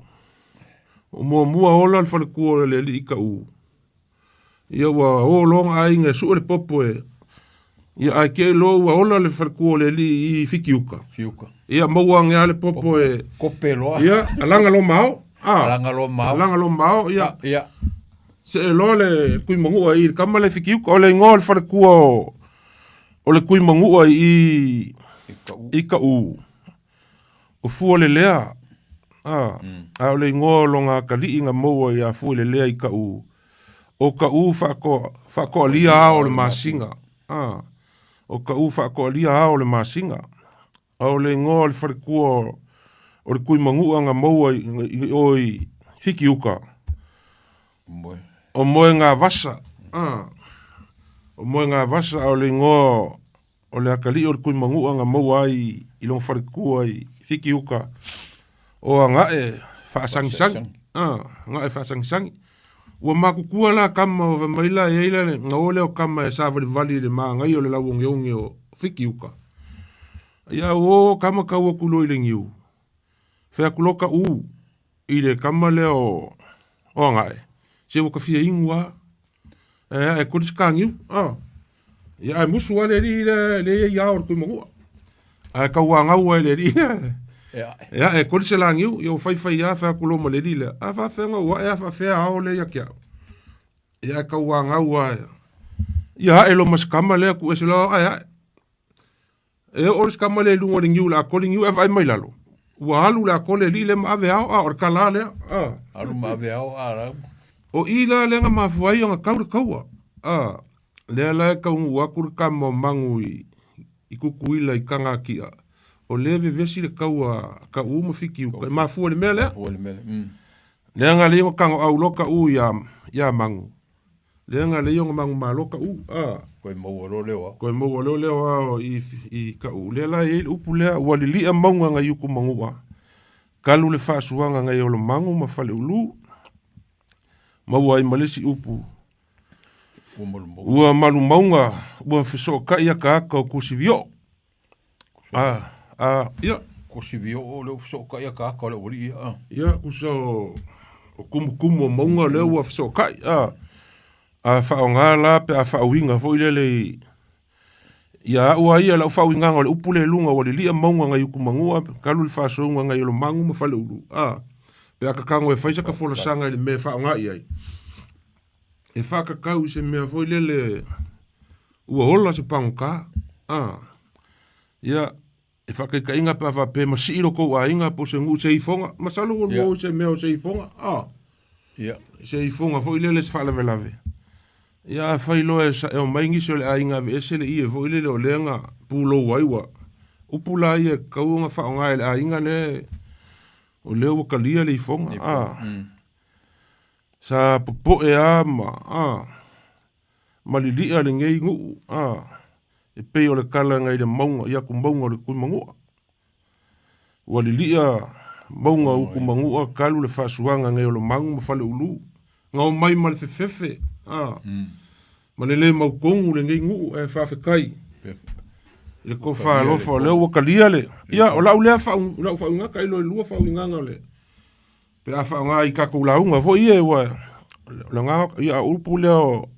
O muamua ola le falekua o le alii Kaʻū. Ia ua o loa ona aiga e sue le popo e ia ae te i loa ua ola le falekua o le alii i Fitiuta. Fitiuta. Ia maua ane lava le popo e Kope loa. Ia, alaga loa ma ao. Ah. Alaga loa ma ao. Alaga loa ma ao, ia. Ah, ia. See loa le Tuimanua i le tama lea i Fitiuta. O le igoa o le falekua o o le Tuimanua i i Kaʻū. O Fualelea, a, mm. a o le igoa o lona atalii na maua iā Fualelea i Kaʻū, o Kaʻū faatoa, faatoalia ao o le masina. A, o Kaʻū faatoalia ao o le masina. A o le igoa o le falekua o, o le Tuimanua na maua i, i, o i Fitiuta. Moe. O Moegavasa. A, o Moegavasa a o le igoa O le atalii o le Tuimanua na maua ai i lona falekua i Fitiuta o Agae faasagisagi. Ah, Agae faasagisagi. Ua matutua la tama o fai mai la e ai la le na o lea o tama e savalivali i le magaia o le lauogeoge o Fitiuta. Ia ua o tama tau atu loa i le niu. Fai atu loa Kaʻū i le tama lea o o Agae, se ua ta fia inu lava. E ae koli se kagiu. Ah. Ia ae musu lava le alii lea lea e i ao o le Tuimanua. Ae tauagau ai le alii lea. E ae. E ae koli se lagiu, ia ua faifai lava fai atu loa ma le alii lea. A faafefea ona ou ae a faafefea ao lea ia te au. Ia ae tauagau lava. Ia ae loa ma se tama lea tuu ese loa ae ae. E oo le sikama lea i luga o le niu o le a koli niu ae vaai mai lalo. Ua alu le a koli alii lea ma ave ao, a o le tala lea. A. Alu ma ave ao, a lau. O i la lea na mafua ai ona kau le kaua. A, lea la e taunuu atu le tama o Magu i, i Tutuila i Tagatia, o lea e vevesi le kaua a Kaʻū ma Fitiuta, e mafua i le mea lea. Mafua i le mea lea. Mm. Leaga lea ona tagoau loa Kaʻū iā, iā Magu. Leaga lea ona manumalo Kaʻū, a. Toe maua loa leo ao. Toe maua loa leo ao i, i Kaʻū. Lea la e i ai le upu lea, ua liliʻa mauga ngai Utumanuʻa, kalu le faasuaga ngai Olomagu ma Faleulu, maua ai ma le isi upu, Ua malumauga. Ua malumauga, ua fesootaʻi akaaka o Kusivioo. A, a, ia. Kusivioo lea ua fesootaʻi akaaka o le aualii ia, a. Ia, kusa o, o kumukumu o mauga lea ua fesootaʻi, a. A faaaoga la pe a faauiga foi lele i, ia au lava ia lau faauigaga o le upu lea i luga ua liliʻa mauga ngai Utumanua talu le faasouga ngai Olomagu ma Faleulu, a. Pe a tatago e fai saka folasaga i le mea e faaaoga i ai, e faatatau i se mea foi lele ua ola se pagota, a. Ia, e faataitaiga pe a faapea e masii lo tou aiga po o se nuu i se ifoga, masalo ua lua i se mea o se ifoga, a. Ia. Se ifoga foi lele se faalavelave. Ia, afai loa e e omai nisi o le aiga e aveese le ie foi lele o lea na pulou ai ua upu la ia e tatau ona faaaoga e le aiga lea o lea ua talia le ifoga, a. Sa popoe lava ma, a, ma liliʻa lenei nuu, a, e pei o le tala nai le mauga, i atu mauga o le Tuimanua. Ua liliʻa mauga o Utumanua talu le faasuaga nei o Lomagu ma Faleulu. Na omai ma le fefefe, a, ma le le mautonu lenei nuu, ae faafetai i le tofa alofa o lea ua talia le, ia, o lau lea faau, lau faauigaga, tailo e lua faauigaga o le, pe a faaaoga i tatou lauga foi ia, ua, o le agaga, ia, a upu lea o,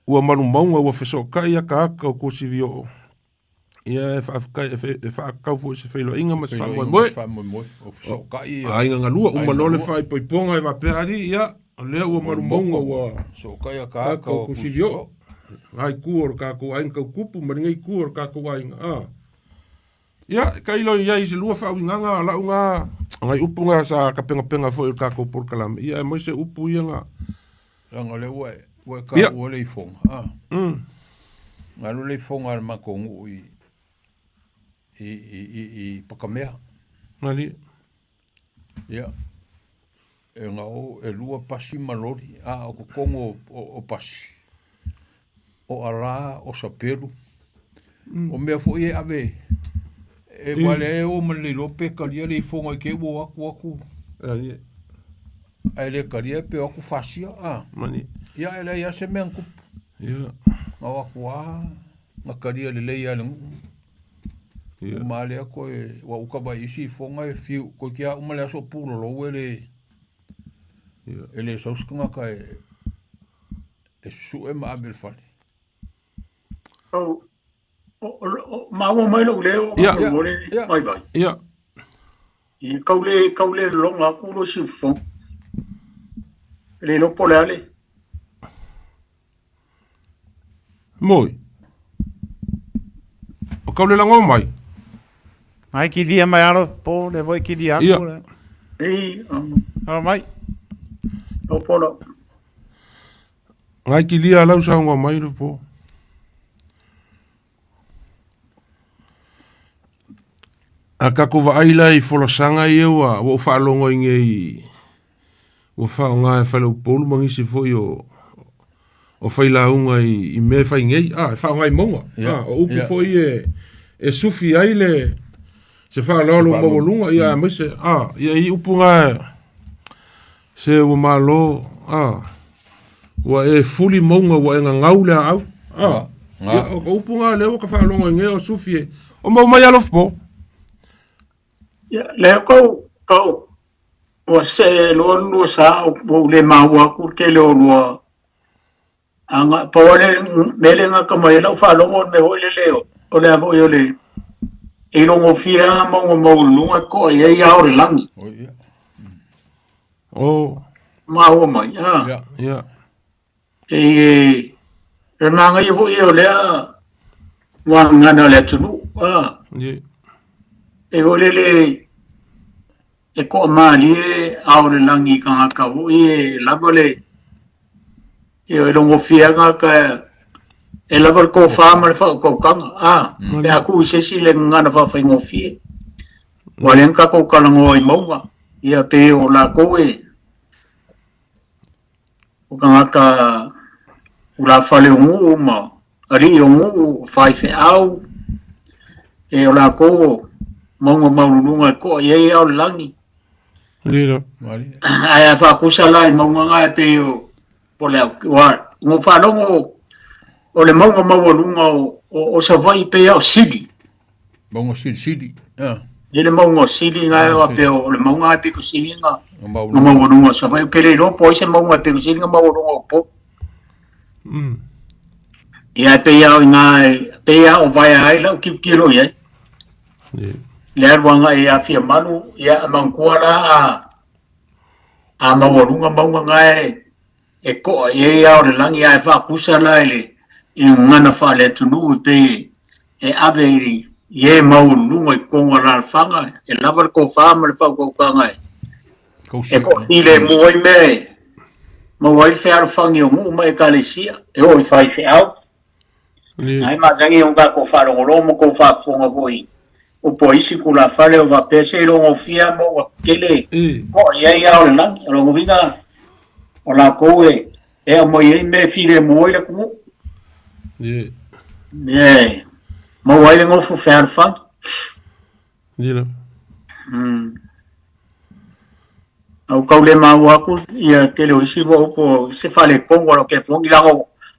ua malumauga ua fesootai akaaka o Tuasivi-oo. Ia e faafetai e, e faatatau foi i se feiloaiga ma se faamoemoe. Faamoemoe, o fesootai ia. Aiga galua, uma loa le faaipoipoga e faapea alii, ia, o lea ua malumauga ua fesootai akaaka o Tuasivi-oo. Lena itu o le tatou aiga tau tupu ma lenei itu o le tatou aiga. Ah. Ia, tailo i ai i se lua faauigaga o lau na, nai upu na sa tapenapena foi i le tatou polokalame, ia aemaise upu ia na. Leaga o lea ua e, ua e taua le ifoga, ah. Na alu le ifoga a le matou nuu i, i, i, i, i Patamea. Malie. Ia, e na o, e lua pasi ma loli, a o totonu o, o, o pasi, o alā, o sapelu, o mea foi e ave, e wale e o ma le iloa pe talia le ifoga i te i ua o atu atu, ae le talia pe o atu fasia, a. Ia, e leai lava se mea na tupu. Na o atu lava, na talia lelei lava e le nuu. Uma lava lea toe, ua uka mai isi ifoga e fiu, toeitiiti lava uma le aso o pulolou e le. E le sau se tagata e e susue ma ave i le fale. O, o, o, maua mai lou leo, Ia. faamolemole, Ia. vaivai. Ia. Ia, kau le, kau le lologa aku lo siufofoga. E le iloa po o le a le. Moi. O kau le lago mai. Ai kilia mai alo po le voi kilia aku Ia. le. Ei, Alo mai. o pola. Ngai kilia lau saunga mai le po. A kako vaai la i folasaga ia ua ua ou faalogo ai nei ua faaaoga e faleupolu ma nisi foi o o failauga i, i mea e fai nei, a, e faaaoga i mauga. Ia, A, o upu ia. foi e, e sufi ai le se faaaloalo maualuga, ia, aemaise, a, ia i upu na se ua malo, a, ua e fuli mauga ua e gagau le aau, a, Ga. ia, o upu na lea ua ka faalogo ai nei o sufi e, o mau mai alofa po. Ia, lea kau, kau, ua see loa le lua sa, ua ou le maua aku le tele o lua aga, pau lava le mea lea e gata mai ai lau faalogo o le mea foi lele o le a foi o le e ilogofie lava mauga maualuluga e to'a i ai ao o le lagi. O ia. O, Maua mai, a. Ia. ia. E, e manaia foi ia o lea gagana a le atunuu, a. Ia. E foi lele e toamalie ao o le lagi i tagata foi e lava le e logofie lava tagata e lava le tofa ma le faautautaga, a, pe a tuu i se isi le gagana faafaigofie. Ua lea na tatou talanoa i mauga, ia pe o latou e o tagata ulafale o nuu ma alii o nuu, faifeau, e o latou o mauga maualuluga e to'a i ai ao o le lagi. Lila. Ae a faatusa la i mauga na e pei o o le au, ua ua faalogo o le mauga maualuga o, o, o Savaii pei o Sili. Mauga silisili. Ah. E le mauga o Sili na e pei o le mauga e pito sili na na maualuga o Savaii. Ou te le iloa po o ai se mauga e pito sili na maualuga o Upolu. Ia e pei lava o i ina e pei lava o vaea ai lau tilotilo i ai. Le alu agai ia Fiamalu, ia a manatua la a a maualuga mauga na e e to'a i ai ao o le lagi ae faatusa la i le i le gagana faale-atunuu e pei e ave i i e maualuluga i totonu o alaalafaga e lava le tofa ma le faautautaga e e toafilemu ai mea e maua ai le fealofani o nuu ma ekalesia e oo i faifeau. Ae masani ona tatou faalogologo ma tou faafofoga foi upu a isi tulafale o faapea se ilogofie lava mauga tetele to'a i ai ao o le lagi. O lona uiga o latou e e aumai ai mea e filemu ai le atunuu. E maua ai le nofo fealofani. Au tau le maua atu ia tele o isi lua upu o se faaletonu o lau telefoni leaga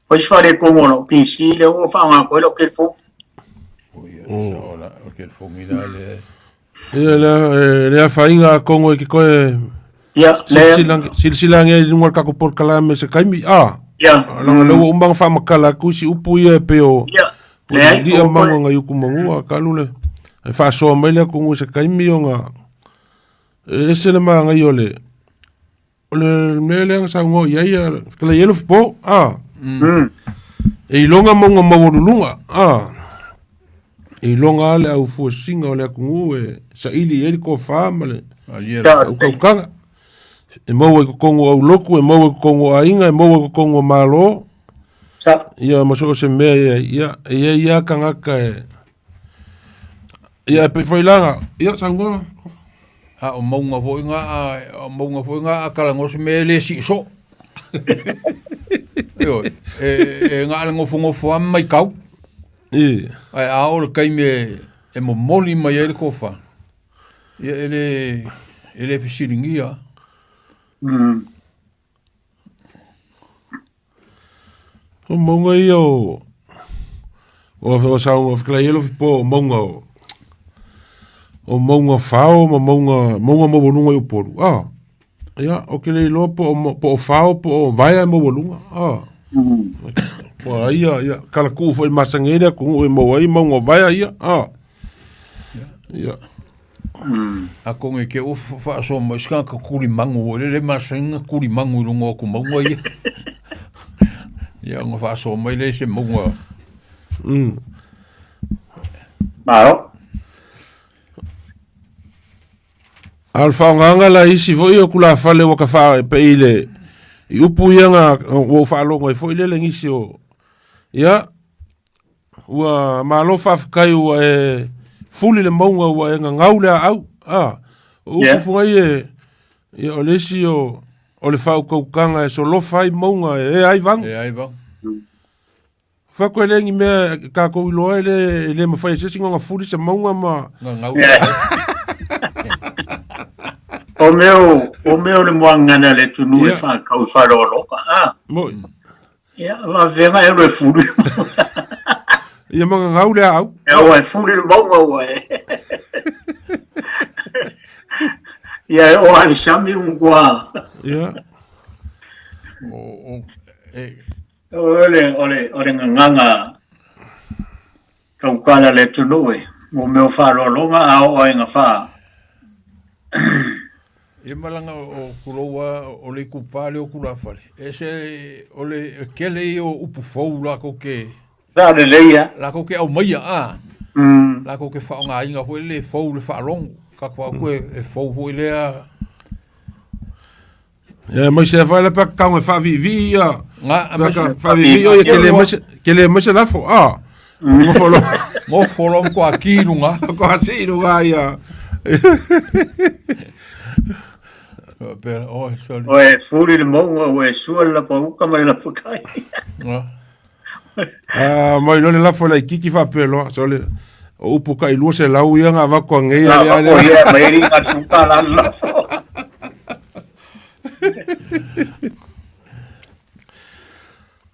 o isi faaletonu o lau PC lea ua faaaoga atu ai lau telefoni. O ia, o la, o telefoni la le. Ia le le afaina a Kongo i ke koe Ia, le silasila ane ai i luga o le tatou polokalame se taimi, a. Ia. Leaga lea ua uma ona faamatala atu isi upu ia e pei o Ia, leai, lia maga ngai uku manua kalu le e faasoa mai le atunuu i se taimi ona e ese le manaia o le o le mea lea na saunoa i ai a fetalai ai Lofipo, a. E iloga mauga maualuluga, a. E iloga lava le aufuasiga o le atunuu e saili i ai le tofa ma le utautaga. E maua i totonu o aulotu, e maua i totonu o aiga, e maua i totonu o Malo. Ia ma so o se mea ia, ia, e i ai lava tagata e... Ia e pei foi la, ia saunoa. A o mauga foi ngā, a o mauga foi ngā a talanoa se mea e le sii soo. Ioe, e, e ngā le nofonofo lava ma maitau. Ae a oo le taimi e, e momoli mai ai le tofa, ia e le, e le fesiligia. O mauga ia o o o saunoa fetalai ai Lofipo o mauga o o mauga fao ma mauga mauga maualuga i Upolu, a. Ia, o ke le iloa po o, po o fao po o vaea e maualuga. Ah. Po a ia, ia, kala kuu foi masani ai le atunuu e maua ai mauga o vaea ia. Ah. Ia. Atonu e te ua faasoa mai se tagata tuli manu foi lele masani ona tuli manu i luga o atu mauga ia. Ia ona faasoa mai lea i se mauga. Malo. A o le faaaogaga la isi foi o tulafale ua ka faa pei le i upu ia na ua ou faalogo ai foi lele nisi o ia ua malo faafetai ua e fuli le mauga ua e gagau le aau a o upu Yeah. foi e ia o le isi o o le faautautaga e solofa ai mauga e ea ai vagu. E ai vagu. Fai atu e le ni mea e tatou iloa e le, e le mafai e se isi ona fuli se mauga ma... Gagau. Yes. O mea o, o mea o le moagana le atunuu e Yeah. whakau wharoloka. Ah, Moi. ia, vavega e le fuli. Ia ma gagau le aau. E ua e fuli le mauga ua e. Ia e oa le sami ungua. Ia. O, o, e, O le, o le, o le gagaga taukala le atunuu e, mo mea o faaaloaloga a oo ai ga faa. Ia malaga o tulou a o le itupa lea o tulafale. E se o le kele ia o upu fou latou ke Sa lelei a. latou ke aumaia a. Latou ke faaaogaina foi le fou le faalogo. Tatou atu e fou foi lea. Ia mai se fai la pa kau e faaviivii ia. Ga Pa aemaise ka faaviivii o ia ke le mai se ke le mai se lafo. Ah. Mo folo. Mo folo mo ko aki lunga. Ko hasi lunga ia. Pe oh sorry. O e fuli le mauga ua e sua le lapa uka ma le lapa kai. Ga. Ah, mai lo le lafo la ikiki fa pelo. Sole. O upu ka ilua se lau ia nga vako angei Ah, ale ale. o ia mai ri nga suka la lafo.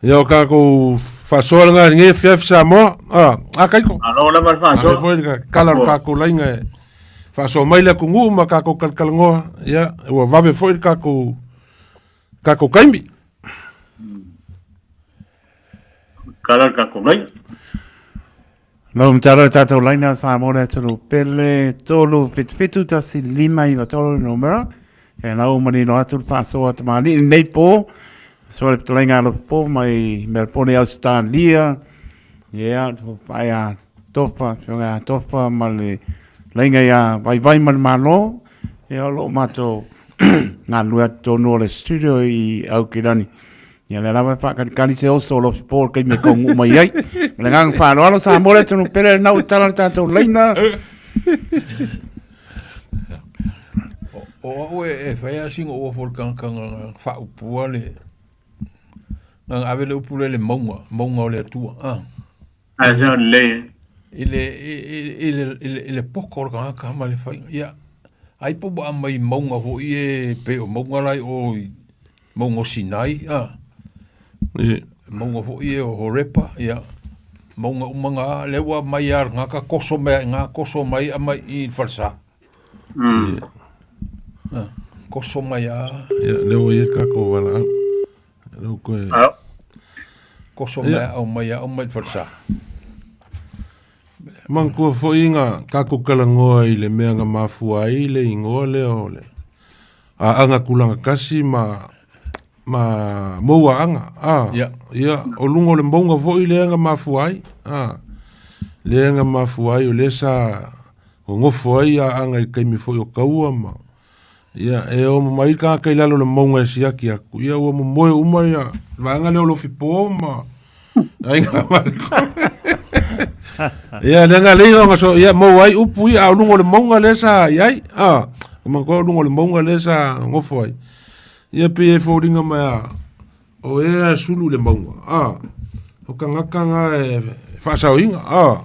Ia o kākou faasoa lena i lenei afiafi Samoa. Ah, a Kaiko. Malo lava le Malo faasoa. foi le kala o le kākou laina e faasoa mai le atunuu ma kākou kalakalanoa. Ia, ua vave foi le kākou kākou kaimi. Kala le kākou laina. Lau matalo le tatou laina Samoa le atunuu pele 3 7 7 1 5 9 3 le numera. E lau manino atu le faasoa tamalii lenei po. Soa le fetalaiga a Lopo mai Melbourne Australia. Ia, pae a Tofa, fioga a Tofa ma le laina ia Vaivai ma le Malo. Ia, o loo matou galulue atu tonu o le studio i Aukilani. Ia lea lava e faakalikali se oso o Lofi Po i le taimi e taunuu mai ai. Ma le agaga faaaloalo, Samoa le atunuu pele lena ua tala le tatou laina. O au e fai lava sina uafu o le tagata na faaupua le na ave le upu lea i le mauga, mauga o le Atua. Ah. Ae sa lelei e. I le, i, i, le, i le, i le poto o le tagata ma le faiga. Ia, ai po ua aumai mauga foi e pei o mauga la i o i mauga o Sinai, a. Ie. Mauga foi e o Horepa, ia. Mauga uma na, lea ua aumai lava e le tagata toso mai lava i ina, toso mai aumai i le falesa. Ie. Toso mai lava. Ia, lea ua i ai le tatou valaau. Lea ua toe... Toso mai aumai aumai i le falesa. Manatua foi na tatou talanoa i le mea na mafua ai le igoa lea o le Aana Tulaga Tasi ma ma Mou Aana. A, Ia. ia, o luga o le mauga foi lea na mafua ai. A, lea na mafua ai o lea sa nonofo ai Aana i taimi foi o taua ma Ia, e o mai le tagata i lalo o le mauga e siaki atu, ia ua momoe uma ia le vaega lea o Lofipo ma aiga Mariko. Ia, lea na lei ona so, ia maua ai upu ia, a o luga o le mauga lea sa i ai. A, o manatua o luga o le mauga lea sa nofo ai. Ia pei e foliga mai a, o ea e sulu i le mauga, a, o tagata na e faasaoina, a.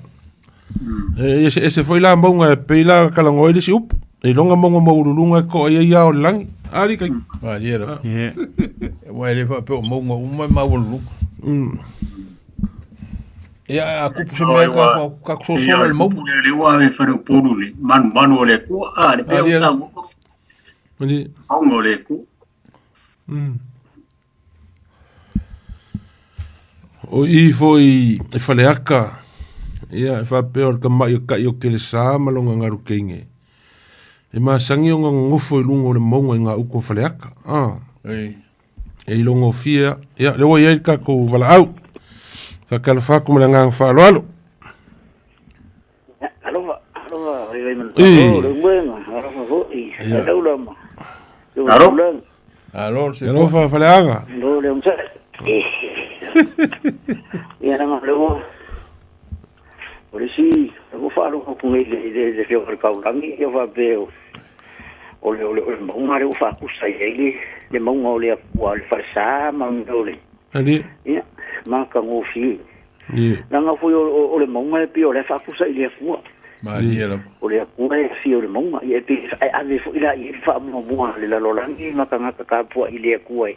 E eseese foi la mauga e pei la talanoa ai le isi upu. E iloga mauga maualuluga e to'a i ai ao o le lagi. A alii kai. Malie lava. Ie. Aua e le faapea o mauga uma e maualuluga. Ia, a tupu se mea ka ka sosola le mauga. Le ua ave fale Upolu le manumanu o le Atua. A, le pea o Malie sa lava. mo. Mauga o le Atua. O i foi e Faleata, ia, e faapea o le tama'i o ta'i o Kelesa ma lona galu teine. E masani ona nonofo i luga o le mauga i gauta o Faleata. Ah. Ei. E ilogofie, ia, lea ua i ai le tatou valaau. Faatalofa atu ma le agaga faaaloalo. Alofa, alofa, vai vai mana. Oh, le uenga, alofa foi. Ia. Alo ma. Alo. Alo, se Alofa Faleaga. Lo le umsa. Ia na le o. O le si, o fa alo ko ngi le le le fio le kaulangi ia fa pe o. O le o le o le maunga le o fa kusa ia le le maunga o le akua le falsa ma o le. Ali. Ia, ma ka ngofi. Ia. Leaga foi o le mauga e pei o la e faapusa i le Atua. Malie lava. O le Atua e afio i le mauga, ia e pei e ave foi la i ai le faamuamua a le lalolagi ma tagata tapuai i le Atua e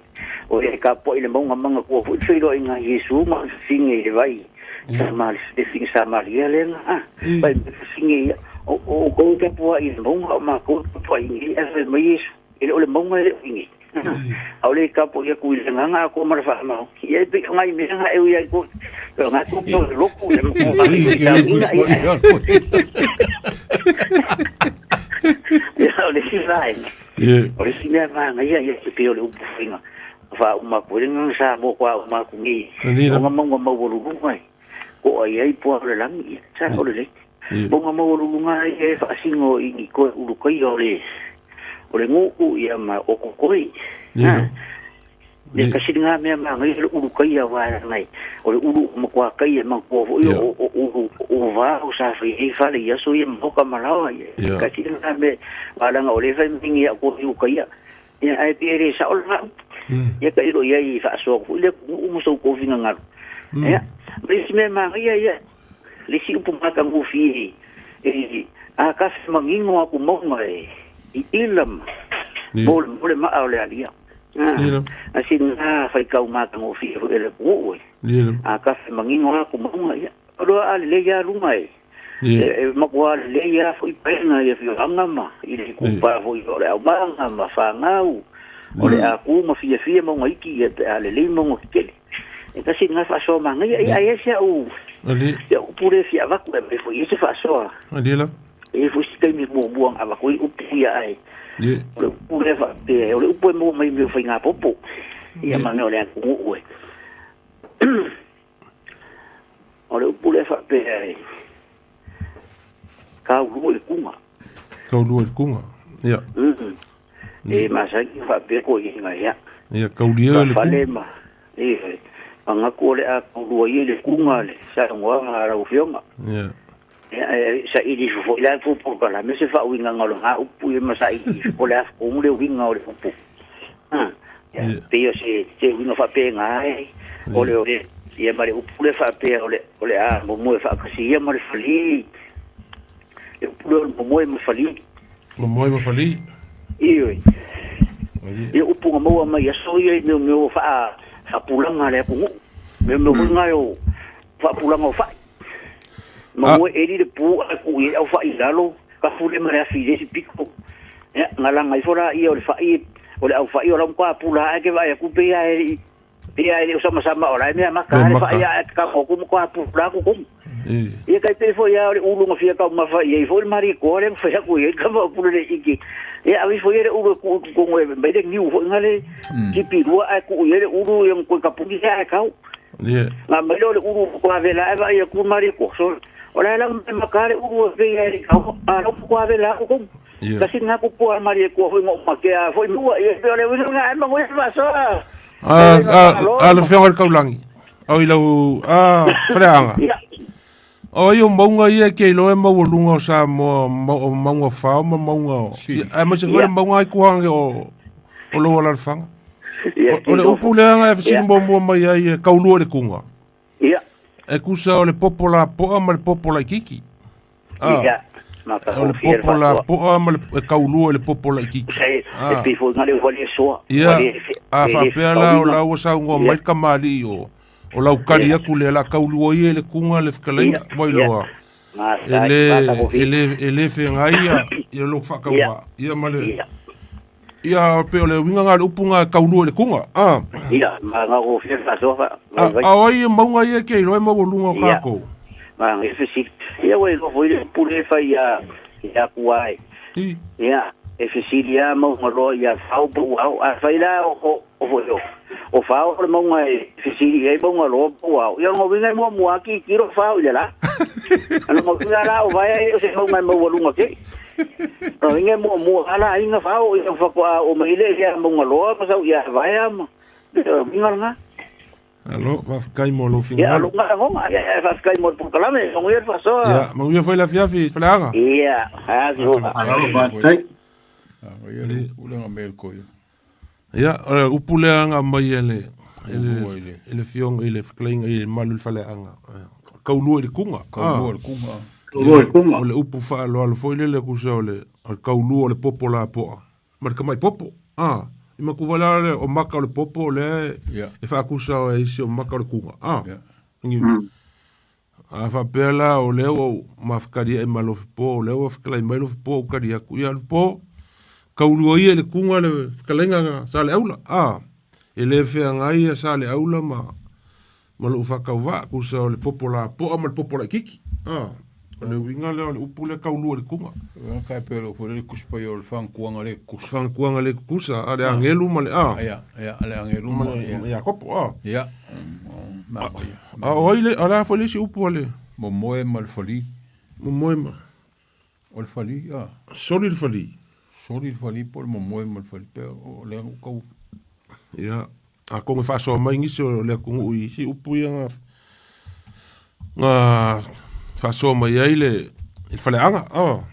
o ea e tapuai i le mauga manatua foi le feiloaiga a Iesu ma le fafine i le vai Samari, le fafine Samaria lea na, a, fai mai le fafine ia, o outou e tapuai i le mauga a o matou e tapuai i inei. Ae fai mai Iesu, E le o le mauga e le o i nei. Aole e tapuai atu i le agaga atoa ma le faamau. Ia e pei o nai mea na e ui ai ko. O ngai ko ko le loku le mo ko i ta ina ia. Ia o le si vaenga. O le si mea vaenga ia ia te pei o le upu faiga. Faauma atu ai le agaga sa mo ko a uma atu nei. O nga mauga maualuluga e. Ko ai ai pua o le lagi ia. Sa o le lei. Mauga maualuluga ai e faasino i ni koe ulu kai o le o le nuu ia ma o kokoi. Ha. Le kasi ngā mea ma ngai le ulu kai a wa ngai. O le ulu o makoa kai e makoa foi o o ulu o va o sa fai e fale ia so ia moka malawa ia. Kasi ngā mea walanga o le fai mingi a ko i kai ia. Ia ae pe le sao le gau. Ia ka ilo ia i faasoa foi le nuu mo sou kofi ngangalo. Ia, ma isi mea magaia ia, le isi upu matagofie e a ka fe manino aku mauga e i ila ma mo le mo le maa o le alia. A si nga faikau matagofie foi le nuu e. A ka fe manino aku mauga ia. Oloa a lelei a lunga e. E makuā lelei lava foi paega i afioaga ma i le kupa foi o le aumaga ma fanau, o le a kū ma fiafia mauga iki ia pe a lelei mauga tetele. E tasi lena faasoa manaia, ia ai ai si au, si au upu lea e fia avatu e aumai foi i ai se faasoa. E i ai foi si taimi muamua na avatu ai upu ia ae o le upu lea faapea, o le upu e maua mai i mea o faiga popo, ia ma mea o le atunuu e. O le upu lea faapea e kaulua i le kuga. Kaulua i le kuga, ia. E masani faapea ko iinga ia. Ia, kaulia i le kuga. Ma, e, manatu o le a kaulua ia i le kuga le saunoaga a lau Afioga. Ia. Ia, e, saili ifo foi la e polokalame se faauigaga o lena upu ia ma saili ifo po o le a tonu le uiga o le upu. Ia, pei o se, se uiga faapena e, o le, o le, ia ma le upu lea faapea o le, o le a momoe faatasi ia ma le falī. Le upu lea o le momoe ma falī. Momoe ma falī. Ioe. Ia upu na maua mai i aso ia i mea mea o faa, faapulaga a le atunuu. Mea mea foi na o faapulaga o fai. Momoe eli le pu ae tuu i ai au fai i lalo. Kafu le ma le afi i le isi pito. Ia, na laga ifo laia o le fai, o le aufai o la matua pula ae ke vaai atu pei lava e le i, pei lava e le o samasama o la e mea maka lava le fai ae tago atu matua pula atu tonu. Ia tai pei foi lava o le ulu na fia taumafa i ai foi le marikoa lea na fai atu i ai le tama o Puleleiki. Ia ave ifo ia le ulu e tuu i totonu e mai le niu foi na le tipi lua ae tuu i ai le ulu ia na toe tapuni lea ae tau. Na aumai lea o le ulu matua vela ae vaai atu le marikoa. So, O la e lau mai ma ka le ulu e pei ai kau a lau mo kua vela aku kou. Kasi nga ku pua mari e kua hui ngo ma ke a foi mua i e ole ui nga e mangu e fasoa. A a a le fionga le kaulangi. Au i lau a whaleanga. O ai o maunga ia ke iloa e maualuga o Samoa o maunga fao ma maunga o. Ae ma se foi le maunga ai kuhange o o lou alalafaga. O le upu lea nga e fesili muamua mai ai e kaulua i le kuga. Ia. E kusa o le popo lapoa ma le popo laititi. Ah. Ia. O le popo lapoa ma le e kaulua i le popo laititi. Ah. E pei foi ngale wale soa. Ia. A faapea la o la ua saunoa mai le kamali'i o o lau kali atu lea la kaulua ia i le kuga le fetalaiga ua iloa. E le e le e le feagai ia ia lou faatauvaa. Ia ma le. Ia, pe o le uiga lena o le upu lena e taulua i le kuga. A. Ia, ma na o fia faasoa fa, A, vaivai. a o ai e mauga ia e te iloa e maualuga o Ia, kākou? ma e fesili. Ia, ua iloa foi le upu lea e fai ia, ia Akua e. I. Ia, e fesili lava mauga loa ia Fao po ua ao. A fai la o, o, o foi o, o Fao o le mauga e fesili i ai mauga loa po ua ao. Ia, o lona uiga e muamua lava tilotilo Fao i le la. O lona uiga la o Vaea e le o se mauga e maualuga tele. O inge muamua ala aiga fao ia faatoa oo mai lea ia Maungaloa ma sau ia Vaea ma inga lena. Alo, faafetai mo lou Ia finagalo. lunga lagona, ia ia, faafetai mo le polokalame, manuia le faasoa. Ia, manuia foi le afiafi, Faleaga. Ia, a Malo faafetai. Ia le upu lea na mea koia. Ia, o le upu lea na aumai e le e le Kaulua i le e le afioga i le fetalaiga i le malu i le faleaga. Kaulua i le kuga. Kaulua i le kuga. Kaulua i le kuga. O le upu faaaloalo foi lele tusa o le o le kaulua o le popo lapoa ma le tamai popo. A, i matua foi la le o maka o le popo o lea e faatusa e isi o maka o le kuga. A, A faapea la o lea ua ou mafakalia'i ma Lofipo, o lea ua fetalai mai Lofipo ou tali atu, ia Lofipo, taulua ia i le kuga le fetalaiga a Saleaula, a, e le feagai ia Saleaula ma, ma lou faatauvaa, tusa o le popo lapoa ma le popo laitiiti, a, o le uiga lea o le upu lea taulua i le kuga. Ka pe lo foi le kusi pai o le fangkuanga le kusa. Fangkuanga le kusa, a le angelu ma le a. Ia, ia, le angelu ma le Iakopo, a. Ia. A o ai le, o le a foi le isi upu a le... Momoe ma le fali. Momoe ma... O le fali, a. Soli le fali. Soli le fali po o le momoe ma le fali. Pe o lea ua tau... Ia, atonu e faasoa mai nisi o le atunuu i isi upu ia na, na faasoa mai ai le, le faleaga. Oh.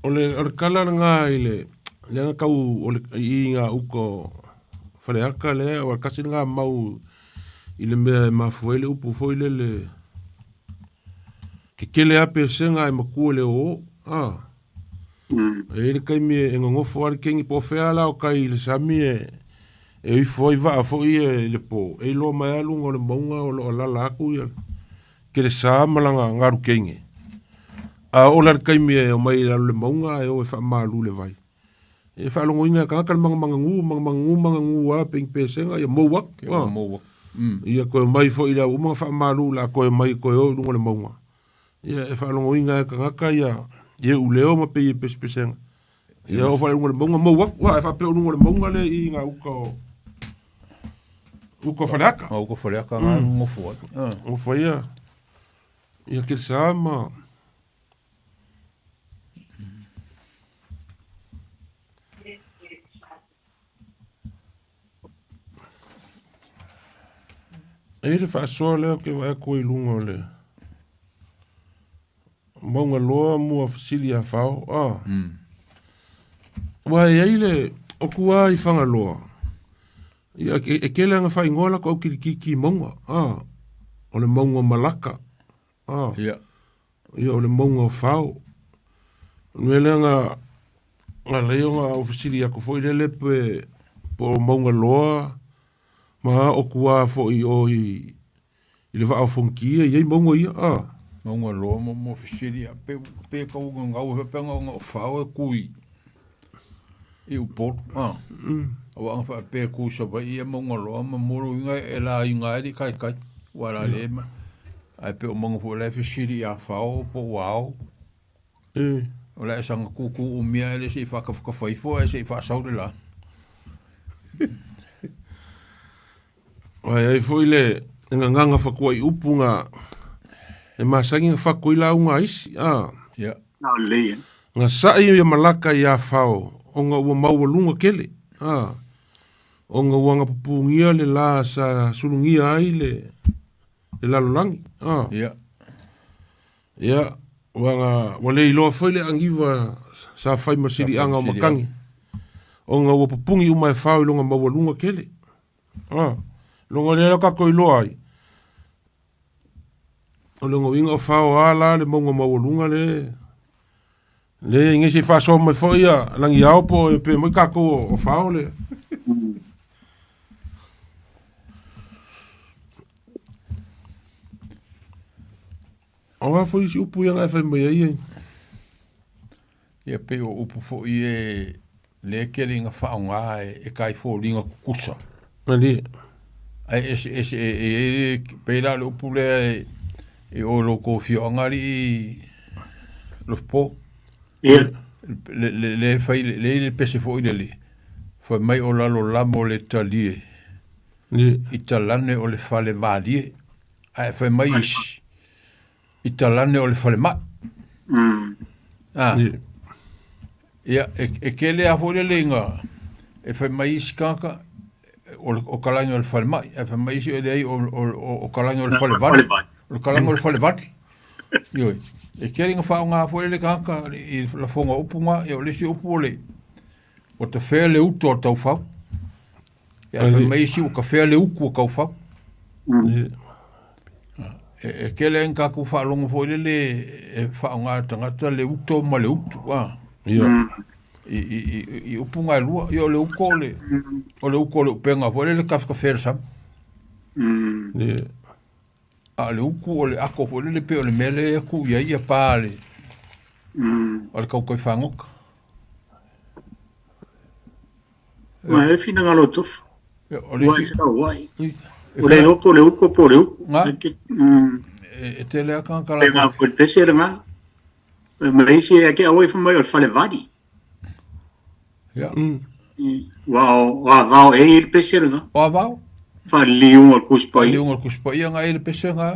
O le, o le tala lena i le, lea na tau o le, i ngā uka o Faleata lea, o le tasi lena mau i le mea e mafua ai le upu foi lele, kekele lava pesega ae matua i le ō, a. E i ai le taimi e nonofo lava le kegi po o fea la o tai i le sami e, e ifo ai vaa foi ia i le po, e iloa mai lava luga o le mauga o lo o alaala atu ia kelesa ma lana galu kege. A oo la i le taimi e omai i lalo o le mauga ae o e faamalu i le vai, e faalogoina e tagata le manumanagu, manumanagu, manumanagu lava pei ni pesega ia mou atu. Ia mou atu. Ia toe omai foi i le au uma ona faamalu o le a toe omai e toe o i luga o le mauga. Ia e faalogoina e tagata ia ia uleo ma pei e pesepesega. Ia oo foi i luga o le mauga mou atu. Ae faapea o luga o le mauga lea i gauta o uka o Faleata. Uka o Faleata na nofo ai. Nofo ai ia ia Kelesa ma E i ai le faasoa lea ou te vaai atu ai i luga o le Mauga Loa mua fesili ia Fao, a. Aua e i ai le, o tua i Fagaloa, ia e tele lava ina faaigoa latou au kilikiki i mauga, a. O le mauga o Malaka, a. Ia. Ia o le mauga o Fao. O le mea lea na, na ala ai ona ou fesili atu foi lele pe, po o Mauga Loa ma o tua foi i o i i le vaa o Fonoti e i ai mauga ia, a. Mauga Loa mo mo fesili a pe pe kau ngau he pe ngau fao e kui i Upolu a. Aua anga fa pe ku sa vai ia Mauga Loa ma mo lo inga e la inga e kai kai wa la le ma. Ai pe o mauga fo le fesili ia fao po wao. E. O le sanga kuku umia e le se i whakawhakawhai fo e se i whaasau le la. Ai ai foi le gagaga fakuai upu nga e masani na faku ai lauga a isi a. Ia. Lelei e. Nga sa'i ia malaka i Afao ona ua maualuga tele a, ona ua agapupugia le la sa sulugia ai le le lalolagi a. Ia. Ia, ua ga ua le iloa foi le agiva sa fai ma siliaga o matagi ona ua pupugi uma e fao i lona maualuga tele. A, logo lea la tatou iloa ai, o le uiga o fao a la le mauga maualuga le le inei se i faasoa mai foi ia Lagiao po o pe moi tatou o fao le. O a foi isi upu ia na e fai mai ai ai. Ia pei o upu foi e lea e tele ina faaaoga e kai foliga tutusa. Malie. Ae eseese e i ai le, pei la o le upu lea e i o i lo outou afioaga alii Lofipo. Ia. Le, le, le fai, le, le, le pese foi lele, fai mai o lalolamo le talie, Ie. i talane o le fale malie. Ae fai mai isi, i talane o le falemai. Ah. Ia, e, e kele a foi lele inga, e fai mai isi kāka, o, o kalani o le falemai, e fai mai isi o leai o, o, o, o kalani o le falevali. O le kalani o le falevali. Ioi. E kele inga whaonga foi lele kāka, i la fonga upu ngā, ia o le isi upu o le, o te whea le uto o taufau. Ia fai mai isi ua kafea le uku o kaufau. E, e kele ai kakou faalogo foi lele e faaaoga e tagata le uto ma le utu a. Ia. I, i, i, i upu nga e lua. Ia o le uko o le, o le uko o le upega foi lele kafekafea le sami. Ia. A o le uku o le ako foi lele pei o le mea lea e tuu i ai ia pa a le, a le kaukai fagota. Ma e finagalo o tofu. O le Ua isi... e whakawai. E O le loko, o le uko, po o le uku. Ngā. E ke- mm, E, e tele a kanga Pe ngā la koe pese le ngā. E ma isi e ke awe whamai o le whale vadi. Ia. Ua o a vao e i le pese le ngā. O a vao? Whale liunga o le kuspa i. Liunga o le kuspa ia ngā e le pese ngā.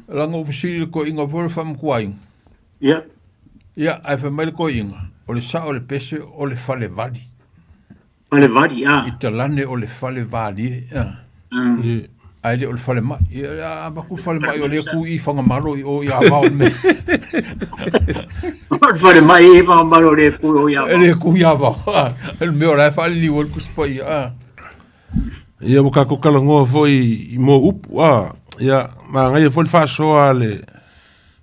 Langa o fesili le koiinga foi le whaamakuainga. Ia. Ia, ae fai mai le koiinga, o le sao o le pese o le fale vali. Fale vali, a. I talane o le fale valie, a. Ae le o le fale mai. Ia, a maku fale mai o le ku i Whangamalo i o i Avao le mea. O le fale mai i Whangamalo le ku o i Avao. E le ku i Avao, a. Le mea o la e whaaliliu o le kusipa ia, a. Ia ua kākou talanoa foi i moa upu, a. Ia, manaia foi le faasoa a le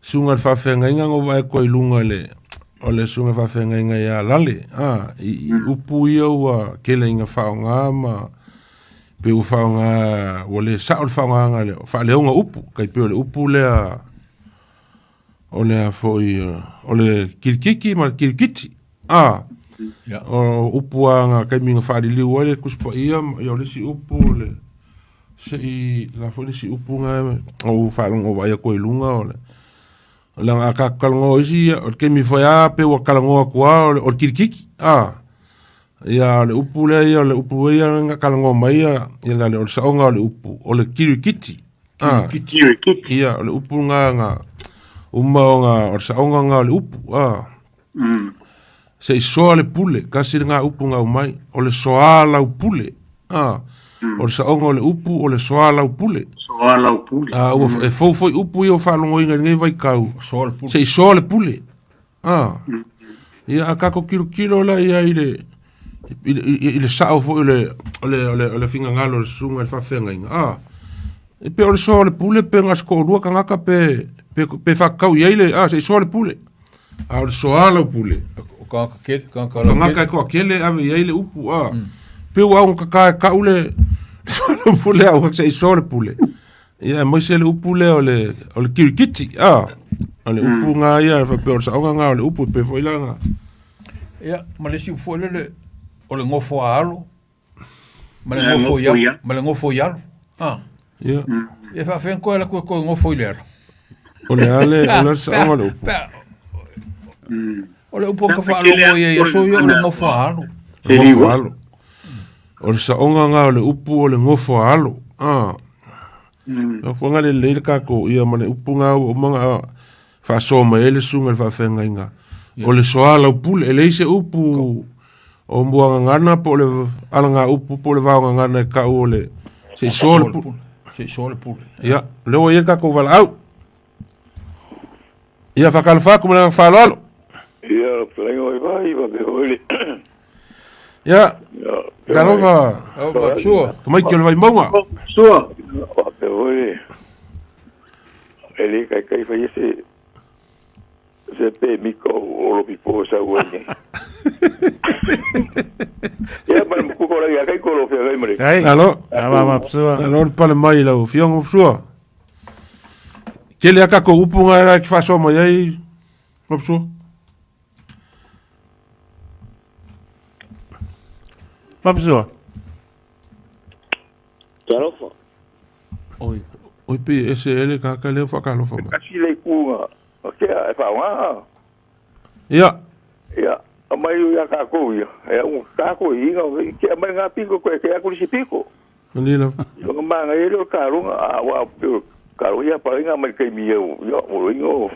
susuga i le faafeagaiga na ou vaai atu ai i luga i le, o le susuga i le faafeagaiga ia Lale, a, i, i upu ia ua tele ina faaaoga ma pei ua faaaoga, ua le sao le faaaogaina le faaleoga upu, tai pei o le upu lea, o le a foi, o le kilikiki ma le kilikiti, a, o upu lava na taimi na faaliliu ai le Tusi Paia, ia o le isi upu o le, se i, la foi le isi upu na ou faalogo vaai atu ai i luga o le, leaga a tatou talanoa isi, o le taimi foi lava pei ua talanoa atu lava o le kilikiki, a, ia o le upu lea ia, o le upu ia na talanoa mai ia, ia o le saoga o le upu, o le kilikiti. Ah, Kirikiti. Ia, o le upu ngā ngā, uma o ngā, o le saoga ngā o le upu, ah. Se i soa le pule, kasi le ngā upu ngā umai, o le soa lau pule, ah. O le saoga o le upu, o le soa lau pule. Soa lau pule. Ah, ua, e fou foi upu ia o faalogoina i lenei vaitau. Soa le pule. Se i soa le pule. Ah. Ia, a kākou kilokilo la ia i le, i, i, i le sao foi o le, o le, o le, o le finagalo o le susuga i le faafeagaiga. Ah. E pe o le soa o le pule pe na o se toalua tagata pe, pe, pe faakau i ai le, ah, se i soa le pule. A o le soa lau pule. O tagata kele, tagata lau Tagata e toatele ave i ai le upu, ah. Pe ua augata e kau le, soa lau pule a ua se i soa le pule. Ia, aemaise le upu lea o le, o le kirikiti, ah. O le upu ngā ia, e faapea o le saoga ngā o le upu, e pe foi la ngā. Ia, ma le isi upu foi lele, o le gofo a alo, ma le Ia, gofo i gofo i alo, ma le gofo i alo. Ah. Ia. Ia faafeai koe ala koe koe gofo i le alo. O le a le, o le saoga o le upu. Pea, o le upu o ka faalogo ia ia so ia o le gofo a alo. Gofo a alo. O le saoga ngā o le upu o le gofo a alo. Ah. Lau fuaga lelei le kākou ia ma le upu ngā ua uma ona faasoa mai ai le susuga i le faafeagaiga. O le soa lau pule, e leai se upu o Muagagana po o le alagaupu po o le vaogagana e kau o le se i soa le pule. Se i soa le pule. Ia, o lea ua i ai le tatou valaau. Ia, faatalofa atu ma le agaga faaaloalo. Ia, fetalaiga o Iva, Iva pe foi le. Ia, talofa. Au, Matua. Tamaiti o le Vaimauga. Sua. Faapea foi le. E le kaikai faia se se pe miko o lo pipo e sau ai nei. Ia, ma le kuko la ia kai ko lo fea kai mare. Hey. Alo. Alo, ma psua. Alo le pale mai lau afioga Matua. Tele a tatou upu na e te faasoa mai ai, Mapusua. Mapusua. Talofa. Oi. Oi pe ese ele ka ka leo whakalofa mai. Kasi le ku nga ke e whaonga. Ia. Ia, a mai ia ka ko ia. E u ka ko i nga ke mai nga piko ko ke aku si piko. Ani la. Yo nga manga e lo ka runga a wa ka ro ia pa nga mai ke mi eu. Ia o ingo.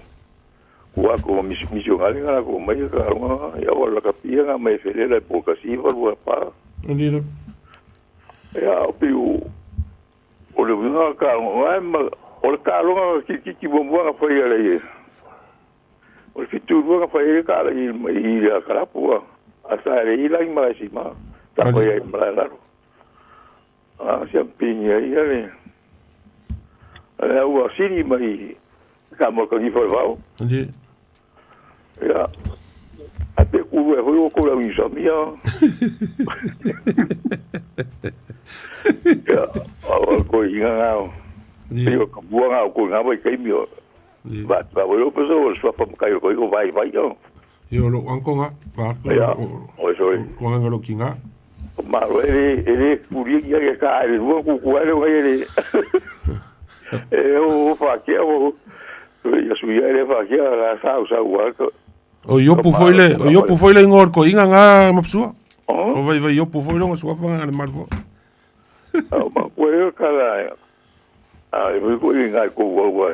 Kua ko misionari nga ko mai ka runga ia o la ka pia nga mai fele la po ka si va lua pa. Ani la. Ia o piu o le winga ka runga ma o le ka runga ki ki ki bo nga fa ia le. O le fitu lua ka fai ka la i i la kalapua. A sa le i la i mala si ma. Ta ko ia i mala laro. A si pini ia ia le. A ua siri mai ka mo ka ni fo vau. Ani. Ia. A te kuru e hoi o ko la i sa mia. Ia. O ko i nga ngao. Ia ka bua ngao ko nga vai kai mi o. Va va o peso o sua pa kai ko ko vai vai yo. Ia lo anko nga. Va ko. Ia. O sorry. Ko nga lo kinga. Ma ro ele ele kuri ia ke ka ele ru ku ku ele ngai ele. E o fa ke o ia su ia ele fa ke la sa sa wa ko. O iopu foi le, o iopu foi le ngor ko inga nga mapsua. O vai vai iopu foi longa sua fa nga le marfo. O ma ko ele ka la. A e ko inga ko wa wa.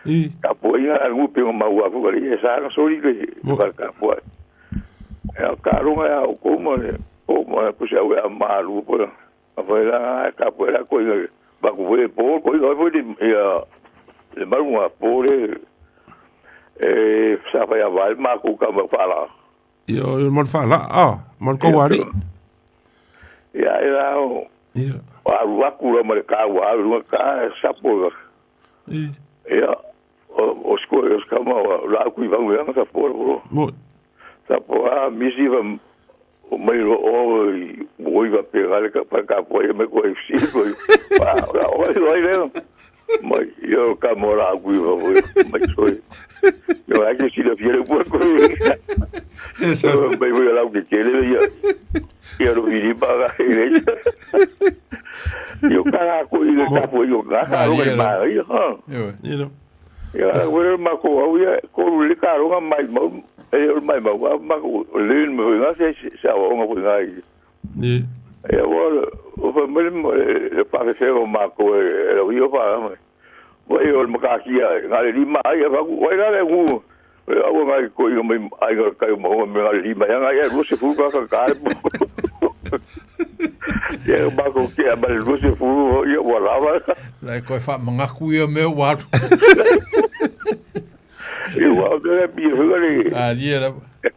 I. Ka po inga ngu pe ma wa ko le sa na sori le ka ka po. E ka ronga ya ko mo le o mo ko sa wa ma lu po. A foi la ka po la ko inga ba ko foi po ko inga foi ya le maru po le e sa fa ya val ma ko ka ma fa la. Ia o mal fa la a mal ko wari. Ia e la o. Ia. Wa ru ku la ma ka wa ru ka sa po. I. Ia o sko o ska ma la ku i va sa po ro. Mo. Sa po a misi va o mai ro o o i va pegar ka pa ka po e me ko e si ko. Pa la o i le. Mai yo ka mo la ku i va vo mai so. Yo a que si le fiere po ko. Se sa. Mai voy a la que quiere ya. Yo lo vi pa ga ele. Yo ka ko i le ka po yo ka ka ro ma i ha. Ia. Ia wera ma ko au ia ko le ka ro mai mau e o mai mau ma ko le mo nga se sa o nga ko nga i. Ni. Ia o o fa me le pa fe o ma ko e lo io fa ma. Wa e o ma ka kia nga le lima ai fa ku wa la le ku. Au nga ko i mai ai ka kai mo me nga le lima nga ia ro se fu ka ka ka. Ia ma ko kia ma le ro se fu ia wa la va. La ko fa manga ku ia me wa. Ia wa le bi hu le. A ia la.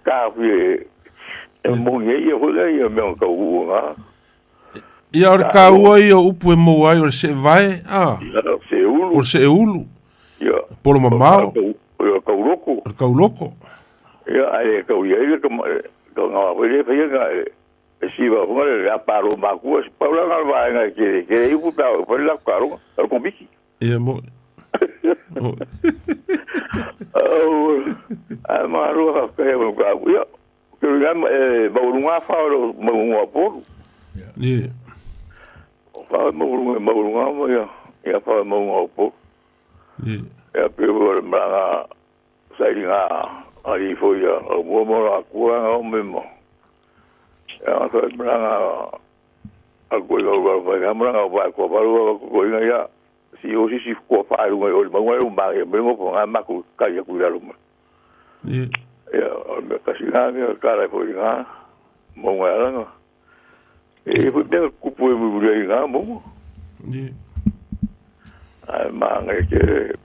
Ka fu e mo ia hu le ia me ka u nga. Ia o le ka ua ia upu e mo ai o le se vai a. Ia se ulu. O se ulu. Ia. Polo mamao. O ka uloko. O ka uloko. Ia ai ka ia ia ka ka nga wa le fa ia nga e si va hu le a paro ma ku e pa la nga va nga ke ke i ku ta fa la ka ro ko biki. Ia mo. Oh, a ma ro ka ka e ka ia ke nga e ba ru nga fa ro ma nga po. Ia. Fa ma ru ma ru nga mo ia ia fa ma nga po. Ia. Ia pe ro ma nga sa i nga ari fo ia o mo mo la ku nga o me mo. Ia fa ma nga a ko ga ga fa nga ma nga fa ko ba ro ko nga ia si o si si ko fa ru nga o ma nga o ma me mo nga ma ku ka ia ku la ro. Ia. Ia o me ka si nga me ka ra fo nga mo nga la nga. E fo te ku pu mu ru nga mo. Ia. Ai ma nga ke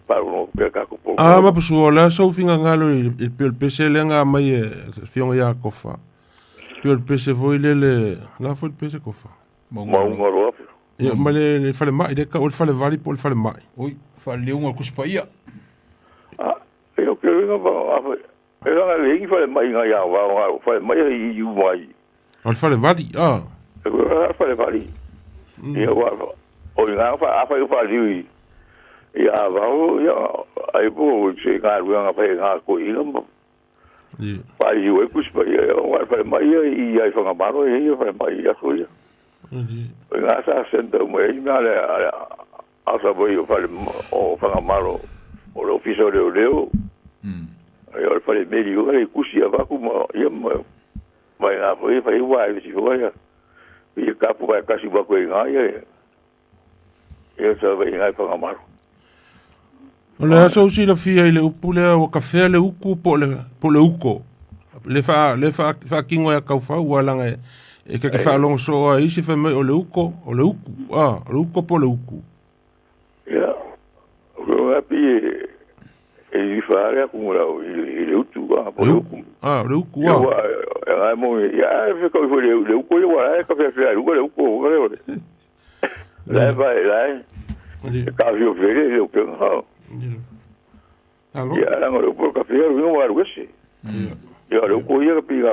pa ro pe ka ko po. A ma pusu o la sau finga ngalo i pe le pese le nga mai e fionga ia kofa. Pe le pese foi le le la foi le pese kofa. Ma unga ro. Ia ma le fale mai le ka o le fale vali po le fale mai. Oi, fale unga kuspa ia. A eu ke nga va a e la le i fale mai nga ia va nga fale mai i u mai. O le fale vali a. E fale vali. Ia va o nga fa a fa fa li. Ia va o ia Ai po se galuega fai ga ko ina ma. Pa i ue kus pa ia o wa fa mai ia i ai fa maro ia fa mai ia so ia. O ga sa senta mo i na le a sa bo i fa o fa maro o le ofisa o leo. Ai o fa le meri o le kusi a va ku ma ia ma mai ga foi fa i wa i si wa ia. I ka pu ka kasi ba ko i ga ia. Ia sa va i ga fa maro. O le aso silafia i le upu lea ua kafea le uku po o le uko. Le faakigo ia kaufau ua laga e keke faalogo soo ai isi fai mai o le uko, o le uku, a, o le uko po o le uku. Ia, o api e i faale aku mo lau i le utu, a, po le uku. A, o le uku, a. Ia, mo, ia, e fe kau le uko ia, ua e ka fea fea le uko, o le ole. Lai vai, lai. E ka fio fere, le upe, ha. Alo. Ia, langa le upo ka fea, le upo ese. Ia, le uko ia ka pi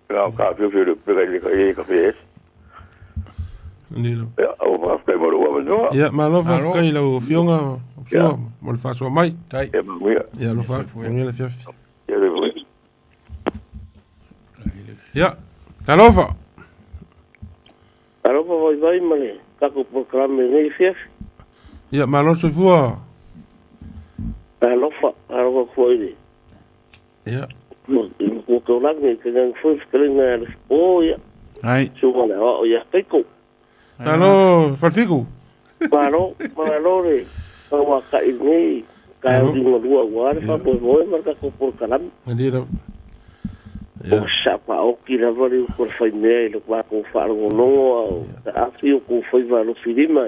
ga ka fio fio le upe ka le ka fea ese. Nilo. Ia, o whawhkai mo rua manoa. Ia, malo whawhkai lau fionga, sua, mo le whasoa mai. Tai. Ia, manuia. Ia, alofa, manuia le fiafi. Ia, le vui. Ia, talofa. Talofa vai vai ma le kako programe nei fiafi. Ia, malo soifua. Talofa, alofa foi le. Ia. Ko ko langi ke ngang foi fkalinga le o ia. Ai. Suga le o ia kaiko. Alo, Falfiku. Malo, malo le. Ka wa ka i nei. Ka o dinga lua wa le fa po mo ma ka ko programe. Ndi la. O sa pa o ki la vale ko fai mea i le kwa ko fa lo longo au. Ta afi o ko fai va lo filima.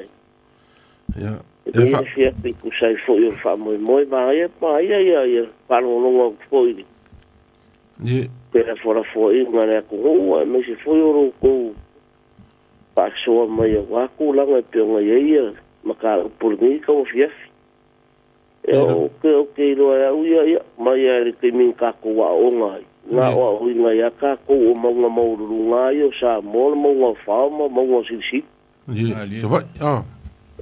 Ia. E fa fia ki ku sai fo i fa mo mo ma ia pa ia ia ia fa lo longo fo i. Ye. Pera fora fo i ngā ko hoa me se fo i ro ko pa soa mai wa ku langa pe nga ia maka pulngi ka o fiafi. E o ke lo ia ia ia mai ia le ke min ka ko wa o ngai. Ngā o o inga ia ka ko o maunga maururu ngā i o sa mōna maunga whaoma maunga sisi. Ye, sa vai, ah.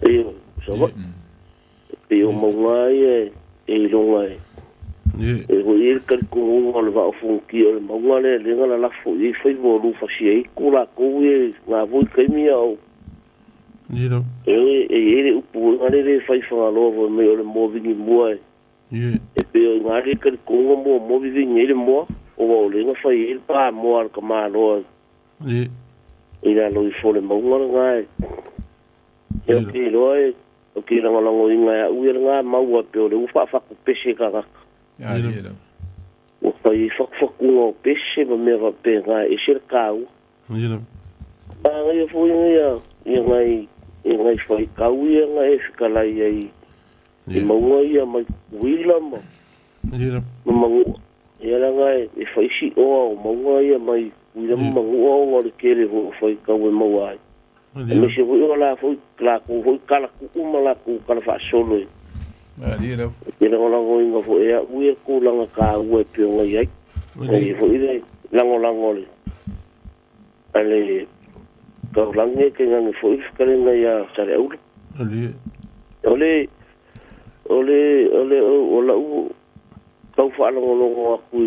E sa vai. E o maunga ia e ilonga e. Ye. E hoi e karikungunga o le vao funki o le maunga le lenga la lafo i whai mo lu whasi e iku la kou e ngā voi kaimia o. Ye no. E e le upu ngā le whai whangaloa voi me o le mō vingi mua e. Ye. E pe o ngā le karikunga mua mō vingi e le mua. O o lenga whai e pā moa ka māloa. Ye. I rā loi fole maunga ngā e. E o ke loa e, o ke langolango i ngā ui ngā maua pe o le uwha whaku pese ka ngaka. Ia, O whai i whakuwhakunga o pese ma mea whape ngā e sere kāu. Ye. Pā ngai o fo ia ngai whai kau ia ngā e whikalai ai i maunga ia mai kuila ma. Ye. Ma mangua. Ia la ngai e whaisi oa o maunga ia mai kuila ma mangua o ngā le kere ho whai kau e maua ai. E me se hoi o la foi la ko hoi kala ku ma la ku kala fa solo. Ali la. E la lango inga fo e u e ku langa ka u e pe ngai ai. E fo ile lango lango le. Ale ka lange ke ngai fo i kale ngai ya sare u. Ali. Ole ole ole o la u kau fa lango longo aku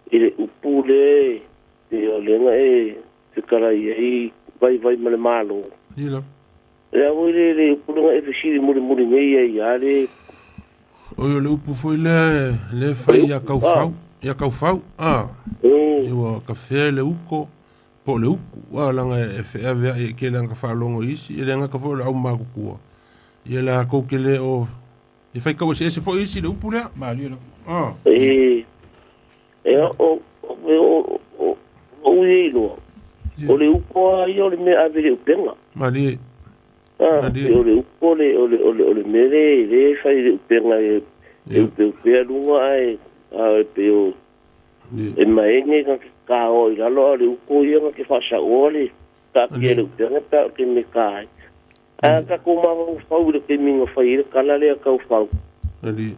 i le upu le e o le ngai e kala i vai vai ma le malo. Ye la. E a voi le le upu e fisiri muri muri nei ia ia le. O le upu foi le le fai ia kaufau, ia kaufau. Ah. E ua ka fea le uko po le uku. A langa e fea vea e ke langa fa longo isi e langa ka fo le au makukua. Ia la ko ke le o e fai kau se se fo isi le upu le. Ma li Ah. E e o o o o i lo. O le upo ia o le mea ave le upenga. Ma li. Ah, o le upo le o le o le o le mere le fai le upenga e e upe upe lunga ai a pe o e maenge ka ka o i lalo le upo ia ka fa sa o le ka ke le upenga pa ke me ka. A ka ko ma o fau le ke minga fai le kala le ka o fau. Ali.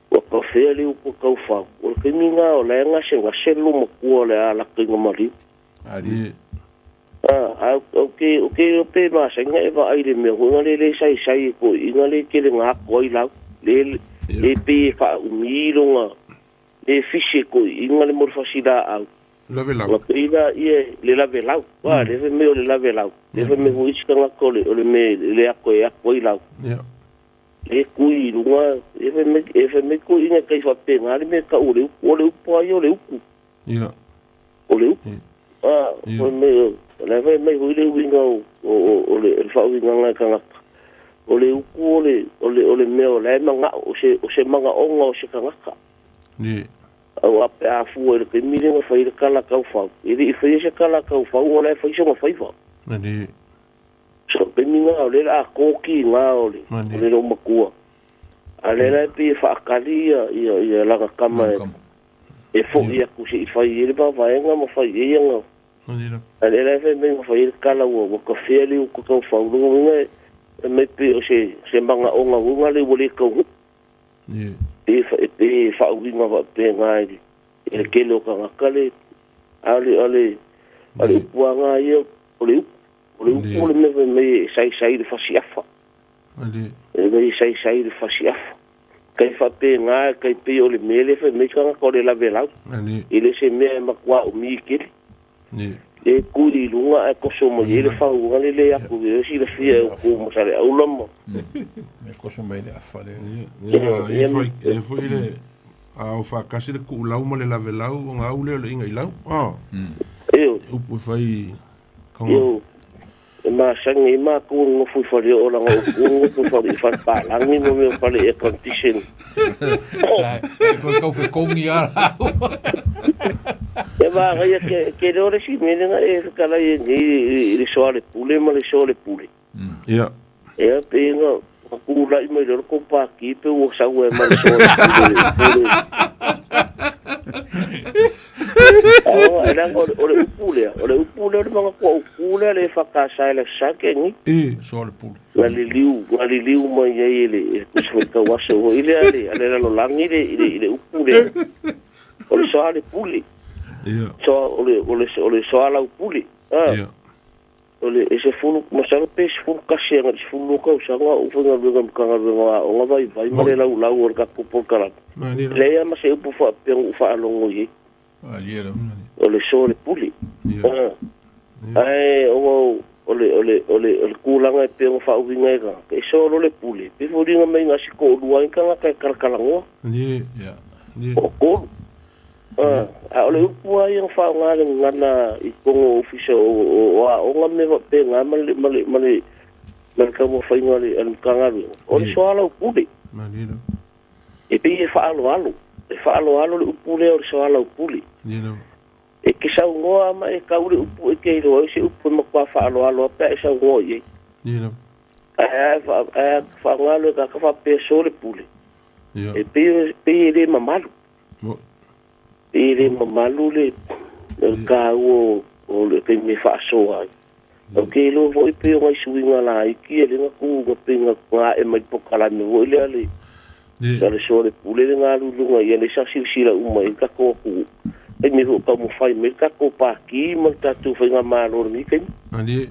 O ka fe le upo ka o fau. O ke minga o le nga se nga se lu mo ku le ala ke nga mali. Ali. A o ke o ke o pe masani e vaai i le mea foi le le saisai e toeaiina le tele na ato ai lau le le pei e faaumi lona le fisi e toeaiina le mo le fasilaau. Lavelau. Ona pei laia le lavelau. A lea fai mai o le lavelau. Lea fai mai foi isi tagata o le o le mea le ato e ato ai lau. Le tui i luga e fai mai e fai mai toeaiina e tai faapena le mea e tau o le upu. O le upu lava ia o le upu. Ia. O le upu. A, fai mai, o la e fai mai foi le uiga o, o, o le, le faauigaga e tagata. O le upu o le, o le, o le mea o la e manao, o se, o se manaoga o se tagata. Ia. Aua pe a fua i le taimi lea na fai ai le tala taufau, e le i faia se tala taufau o la e fai sona faiva. Ia. So taimi na o lea o le a tokiga o le, o le loomatua. A o lea la e pei e faatali ia, ia, ia lana tama e, e fo'i atu se i fai ai le vavaega ma fai ai ana. A o lea la e fai mai na fai ai le tala ua, ua tafea le uta taufau. Lona uiga e fai mai pei o se, se manaoga foi lena ua le taunuu. Pei e, pei e faauiga faapena i le, i le tele o tagata le, a o le, o le, o le upu lava lena ia, o le upu. O le upu o le mea fai mai e saisai i le fasiafa. E mea e saisai i le fasiafa. Kai faapena, kai pei o le mea lea fai mai tagata o le lavelau. E le se mea e matua umi tele. E tui i luga ae toso mai ai le fauga le le atu e silafia e outou ma Saleaula ma. E toso mai le afa le. Ia, e foi le a o faatasi le kuulau ma le lavelau ona au lea o le iga i lau. Ioe. Upu e fai Io, e masani ai matou e nonofo i faleoo leaga o outou e nonofo i fale i falepalagi ma mea o fale air condition. E koe kau fekongi a rāua. E manaia ke, ke leo le isi mea lea e fetalai ai nei i le soa le pule ma le soa le pule. Ia. Ia, pei na tulai mai loa le tou pati pe ua sau ai ma le soa le pule, pule. Aua, e leaga o le upu lea, o le upu lea o le manatua upu lea le fakasa e le sake ni. I. Soa le pule. Na liliu, na liliu mai ai e le, e tusa foi tau aso foi lea le, a le lalolagi le, i le, i le upu lea. O le soa le pule. Ia. Soa, o le, o le, o le soa lau pule. Ah. Ia. O le, e sefulu, masalo pe 11 agai i le 12 tausaga o ou faigaluega i le Matagaluega o Aoga Vaivai ma le laulau o le tatou polokalame. E leai lava ma se upu faapea na ou faalogo i ai. O le so o le pule. Ae ona o le, o le, o le, o le tulaga e pei ona faauiga e tagata, e so loa le pule, pei e foliga mai na o si toalua ai tagata e talatalanoa. Toatolu. A o le upu lava ia na faaaoga le gagana i totonu o ofisa o aoga ma mea faapena ma le ma le ma le ma le taumafaiga a le Matagaluega, o le soalaupule. E pei e faaaloalo, e faaaloalo le upu lea o le soalaupule. E te saunoa ma e tau le upu e te iloa ai se upu e matua faaaloalo lava pe a e saunoa i ai. Ae a faaaoga loa e tagata faapea so le pule, e pei e le mamalu. E le mamalu le taua o le taimi e faasoa ai. Ou te iloa foi pei o nai suiga laiti ia lea na tu na pei na ae mai le polokalame foi lea le a le soa le pule le na alu i luga ia lea sa silasila uma i ai le tatou atunuu. Taimi foi o taumafai mai le tatou Pati ma le tatou faigamalo i lenei taimi.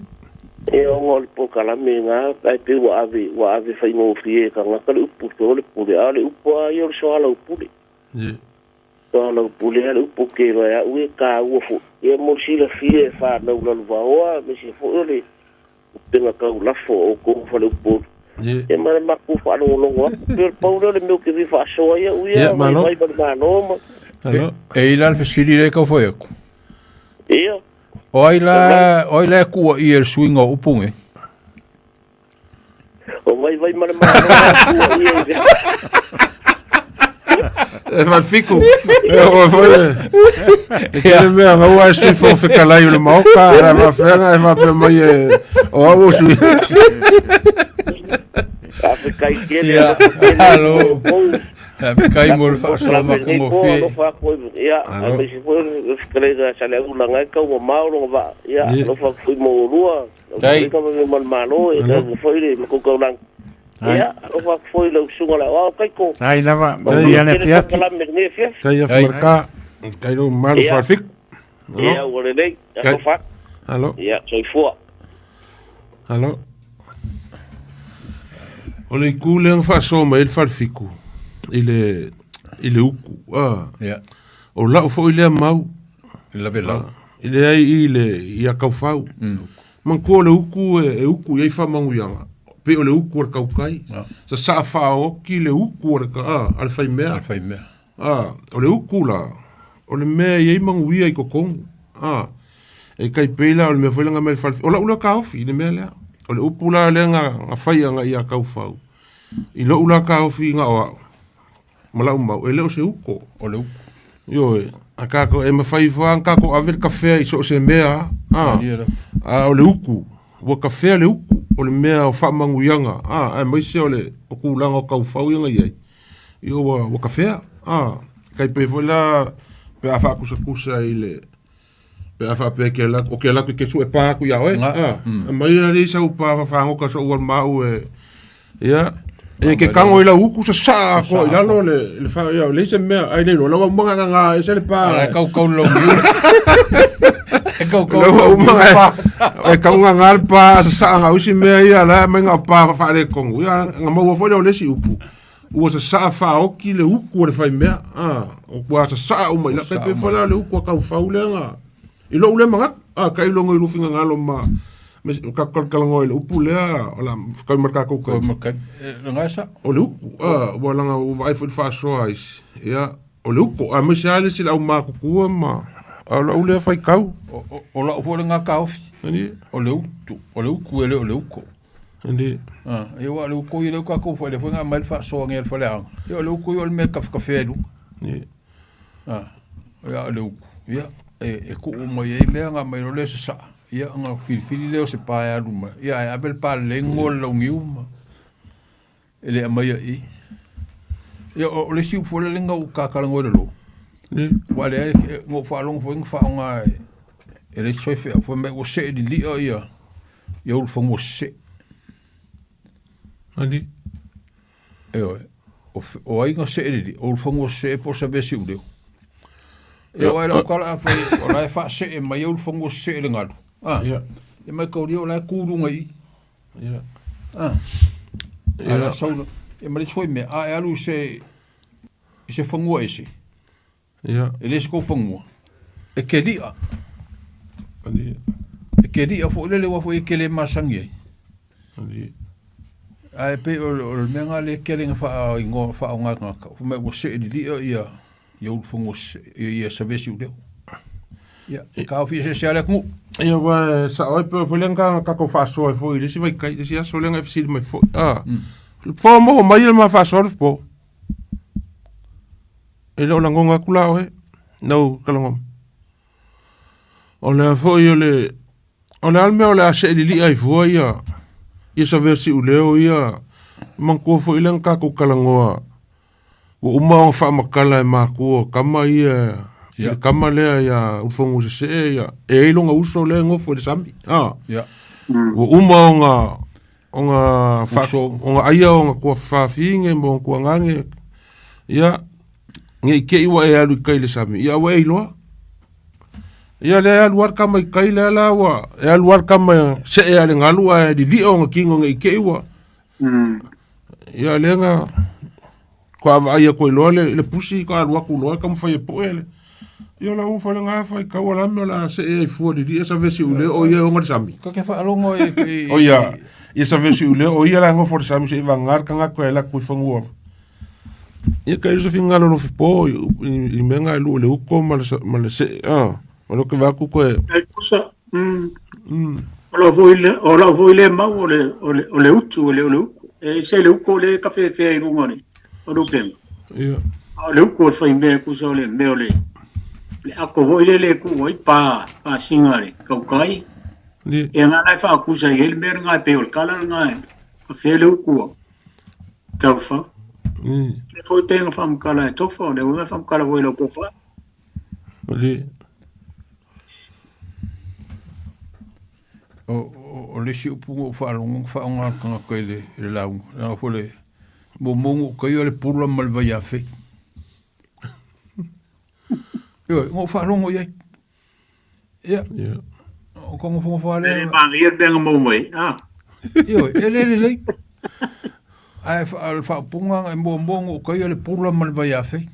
E ona o le polokalame lena ae pei ua ave ua ave faigofie e tagata le upu soa le pule a o le upu lava ia o le soalaupule. Soalaupule lava le upu ou te iloa e au ia e taua foi. Ia mo le silafia e fanau lalovaoa aemaise foi o le upega taulafo o outou faleupolu. Ia ma le matou faalogologo atu pei o le pau lea o le mea ou te fia faasoa ai au ia vaivai ma le Malo ma. E i la le fesili lea e tau fai atu. Ia. O ai la, o ai la e kuaia i le suiga o upu nei? O vaivai ma le Malo la e kuaia i le... E Falfiku, e o foi le... E tele mea ngaua e sui fofoga fetalai o le Maota, e faafeaga e faapea mai e o au o sui. Faafetai tele, Ia, alofa tele, alo. outou. Faafetai mo le faasoa Polokalame lenei po, matagofie. alofa atu ai, ia, aemaise foi o le fetalaiga a Saleaula na e tau mamao lona vaa, ia, alofa atu foi mo oulua, lau Tai. fetalaiga ma mea ma le Malo, e tau foi le matou taulaga. Ia, alofa atu foi i lau susuga le aoao Kaiko. Tai lava, Manuia manuia le tele afiafi. polokalame lenei afiafi. Tai afi Tai. marka, tai lo malu Ia. Falfiku. Ia, ua lelei, Tai. alofa atu. Alo. Ia, soifua. Alo. O le itu lea na faasoa mai ai le falefitu i le, i le utu. Ah. Ia. O lau foi lea mau. I le lavelau. Ah. I leai i le, ia kaufau. Manatua o le utu e, e utu i ai faamanuiaga. Pei o le utu a le tautai. Yeah. Sasaa faaoti le utu a le, ah, a le faimea. A le faimea. A, o le utu la, o le mea e i ai manuia i totonu. A, e tai pei la o le mea foi lea na aumai le fale, o lau lea taofi i le mea lea. O le upu la lea na, na fai agai ia Kaufau, i lou la taofi na o au, ma lau mau, e le o se uto. O le utu. Ioe, a tatou, e mafai lava ona tatou ave le kafea i so o se mea lava, a, a o le utu, ua kafea le utu, o le mea o faamanuiaga, a, aemaise o le o tulaga o Kaufau ia na i ai. Ia ua, ua kafea. A, tai pei foi la, pe a faakusatusa i le, pe a faapea ke ala, o ke ala atu i ke sue pa atu ia oe. A, mai a lei sau pa fagota so ua mau e, ia, e ke kango i lau uku sa sa ko i lalo le, le fa, ia, lei se mea, ai lei lo, lau au nga nga e se le pa. Ala kau kau lau niu. E kau kau Lau lau au niu nga pa. e kau nga nga le pa sa sa nga usi mea ia la mai nga pa fa le kongu. Ia nga maua foi lea o le isi upu. Ua sasaa faaoti le utu a le faimea. A, ua sasaa uma i la kai pe foi la le utu a kaufau lea nga. I lou lea manatu, a, tailo i lou finagalo ma me ka kalakalagoa i le upu lea, o la fekau ma le tatou Kau taimi. ma kai. E, le sa. O le utu, a, ua laga ua vaai foi i le faasoa a isi. Ia, o le utu, aemaise lava le isi le aumatutua ma, a o lau lea faitau. O, o, o lau foi le nga ofi. Ani? O le utu, o le utu e le o le uko. Ani. Ah, ia aua o le uko ia lea ua tatou fai, lea foi na aumai le faasoa nei a le faleaoga. Ia o le uko ia o le mea e kafekafea i luga. Ah, ia o le uku, ia e, e tuu mai ai mea na aumai loa lea sasaa. Ia ona filifili lea o se pa e alu mai. Ia ae ave le pa lelei goa le launiu ma e le aumaia i i. Ia o, o le isi upu foi lea na ou kakalego ai lalo. Aua lea na ou faalogo foi na faaaoga e, e le isi faifeau fai mai ua see lilia ia ia ulufanua sese. Ali. Ioe, o, o ai na see lilia, o ulufanua sese po o Saveasiuleo. E o ai lau tala a fai, o la e faasee mai e ulufanua sese le galu. Ah, Ia. e mai kaulia o la e kū luga i i. Ia. Ah. A la sau, e ma le isi foi mea, a e alu i se, i se fanua ese. Ia. E le se kou fanua. E ke li'a. Ali. E ke li'a foi lele ua foi e ke le masani ai. Ali. Ae pei o, o le mea nga le kele nga wha ingoa wha o ngā ngā ka. Mai ua se li'a ia ia ulufanua ia, ia Savesi uleo. Ia, e ka ofi se se ale ku. Ia ua sao ai pe foi lea na tatou faasoa ai foi i le isi vaikai, le isi aso lea na e fesili mai foi. Ah. Fo mo mai le ma faasoa le po. E le o lagona atu la oe, nau ka lagona. O lea foi o le, o le a le mea o le a see lili'a ai fua ia, ia Savea Siuleo ia, manatua foi lea na tatou talanoa, ua uma ona faamatala e matua o tama ia, i le tama lea ia Ulufonuasesee ia, e ai lona uso lea e nofo i le sami. A, ua uma ona, ona fa, ona aia ona tuafafine ma ona tuagane, ia, ne i te i ua e alu i tai i le sami, ia ua e iloa. Ia lea e alu lava le tama i tai lea la ua, e alu lava le tama see lava i le galu ae lilia ona tino ne i te i ua. Ia lea na faatoa vaai atu ai loa le, le pusi ka alu atu loa taumafai e poe le. Ia la ua fai lena faitau o le a le mea o le a see ai fua lilia Savesi Uleo o ia e ona le sami. Ka ke faalogo e e O ia, ia Savesi Uleo o ia la e nofo i le sami seia vagana le tagata e alu atu i fanua. Ia ka i se finagalo lofi po i, i, i mea na e lua le uko ma le, ma le see, a. O le ke vaai atu koe. E kusa, O lau foi le, o lau foi le mau o le, o le, o le utu, o le, o le uku. E ese le uku o le kafefea i luga o le, o le upega. Ia. A o le uku o le faimea e kusa o le mea o le, le ako foi lele e tuu ai pa, pasiga a le kaukai. Ia. Ia nga la e faakusa i ai le mea lenā e pei o le kala lenā e kafea le uku o taufau. Le foi pei na faamatala e Tofa, o le uiga e faamatala foi i lau tofa. Ia. O, o, o le isi upu na ou faalogo na faaaoga e le tagata i le, i le lauga, leaga foi le muamua na ou taia o le pula ma le vaiafei. Ioe, na ou faalogo i ai. Ia. Ia. O ka gofogofoa lea. E le manaia le mea na maua mai ai. Ioe, e le lelei. Ae o le faaupuga e muamua ona ou taia le pula ma le vaiafei.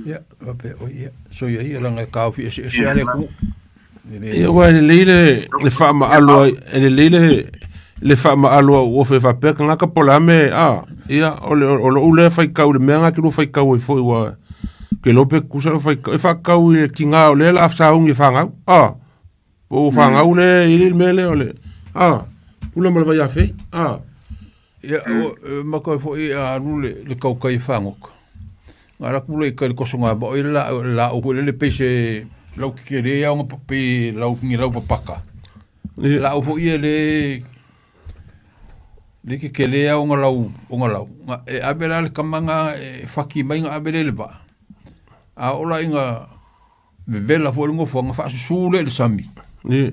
Ia, faapea, oi ia, soia ia leaga e taofi eseese lava le atunuu. Ia, aua e lelei le faamaalo ai, e lelei le faamaalo au ofe faapea tagata po o le a mea a, ia, o le o lou lea faitau i le mea lena e te lua faitau ai foi aua ou te iloa pe tutusa lou faitau, e faatatau i le tiga o lea o le a sauni e fanau, a, po ua fanau lea e i ai le mea lea o le, a, pula ma le vaiafei, a. Ia, e maka ai foi a alu le tautai e fagota, na alu atu lea i tai i le tosogavao e i ai le laau foi lele pei se lau tetele lava ona pei ni lau papaka. Laau foi ia le le tetele lava ona lau ona lau. E ave la le tama lena e fati mai ona ave lea i le vaa, a oo la ina vevela foi le nofoaga, ona faasusu lea i le sami, ona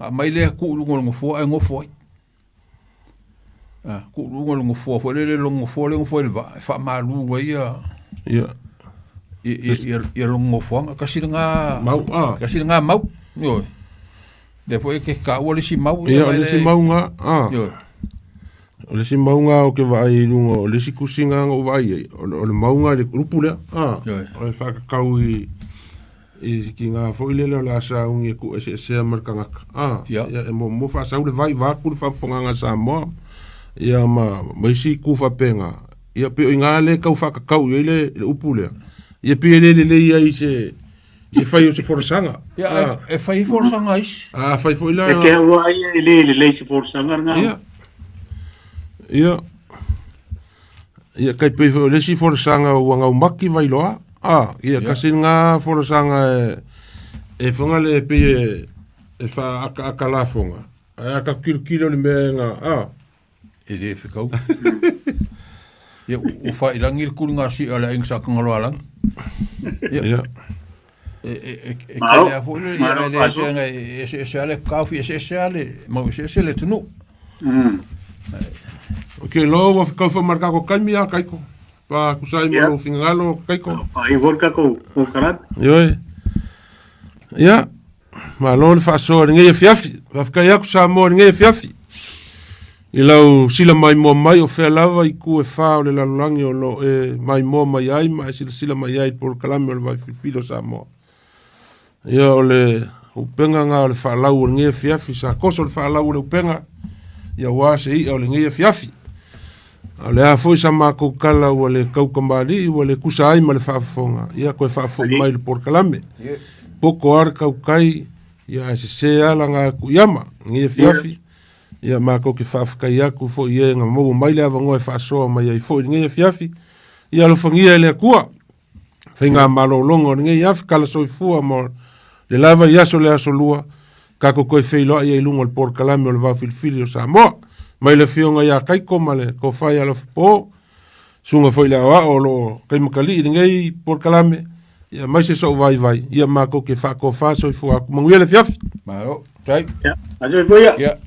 aumai lea tuu i luga o le nofoa ae nofo ai. A, tuu i luga o le nofoa foi lele, lona nofoa lea e nofo ai i le vaa, e faamalu ai ia, Ia. ia lona nofoaga. Tasi lena, Mau, a. tasi lena mau, ioe. Lea foi e te taua le isi mau. Ia, o le isi mau lena, a. Ioe. O le isi mau lena ou te vaai i luga, o le isi tusi lena na ou vaai ai, o le mau lena i le lupu lea, a. Ioe. O le faatatau i, i tiga foi lele o le a sauni e tuueseesea ma le tagata a Ia. ia e muamua faasau le vai vaeatu le faafofogaaga a Samoa ia ma ma isi itu faapena ia pei o i ina lea e tau faatatau i ai le le upu lea ia pei e le lelei ai i se i se fai o se folasaga Ia, a e fai ai folasaga a isi. a fai foi la E te aua ai e le lelei se folasaga lena. ia ia Ia, kai pei foi o le isi folasaga ua gaumaki Vailoa. Ah, ia, kasi lena folasaga e, e fanga le pei e, e faaakaaka lafoga. Ae a tatou tilotilo i le mea e ga, ah. E le fekau. Ia, ua faailagi le tuligasia a le aiga Sa Tagaloaalagi. Ia. Ia. E, e, e, e tele lava foi le, ia, e le se aga e eseese lava le taofi, eseese lava le, mau eseese le atunuu. Ou te iloa ua fekau foi ma le tatou taimi a Kaiko. Pa tusa ai ma lou finagalo Kaiko. Ai foi le tatou polokalame. Ioe. Ia, malo le faasoa i lenei afiafi. Faafetai atu Samoa i lenei afiafi. I lau sila maimoa mai o fea lava i itu e fa o le lalolagi o lo o e maimoa mai ai ma e silasila mai ai i le polokalame o le Vaifilifili o Samoa. Ia o le upega lena o le faalau o lenei afiafi, sa toso le faalau o le upega, ia aua se i'a o lenei afiafi. A o le a foi sa matou tala ua le taukamalii ua le tusa ai ma le faafofoga, ia toe faafoi mai i le polokalame. Poto lava le tautai, ia ae sese lava laga atu i ama, lenei afiafi. Ia matou te faafetai atu foi i e na maua mai le avanoa e faasoa mai ai foi i lenei afiafi. Ia alofagia e le Atua faiga malologa o lenei afi, kala soifua mo le lava i aso le aso lua, tatou toe feiloai ai i luga o le polokalame o le Vaofilifili o Samoa. Mai le afioga ia Kaiko ma le Tofa ia Alofapo, susuga foi i le aoao o lo o taimatalii i lenei polokalame, ia aemaise sou vaivai, ia matou te faatofa soifua atu. Manuia le afiafi. Malo, tai. Ia, aso soifua ia. Ia.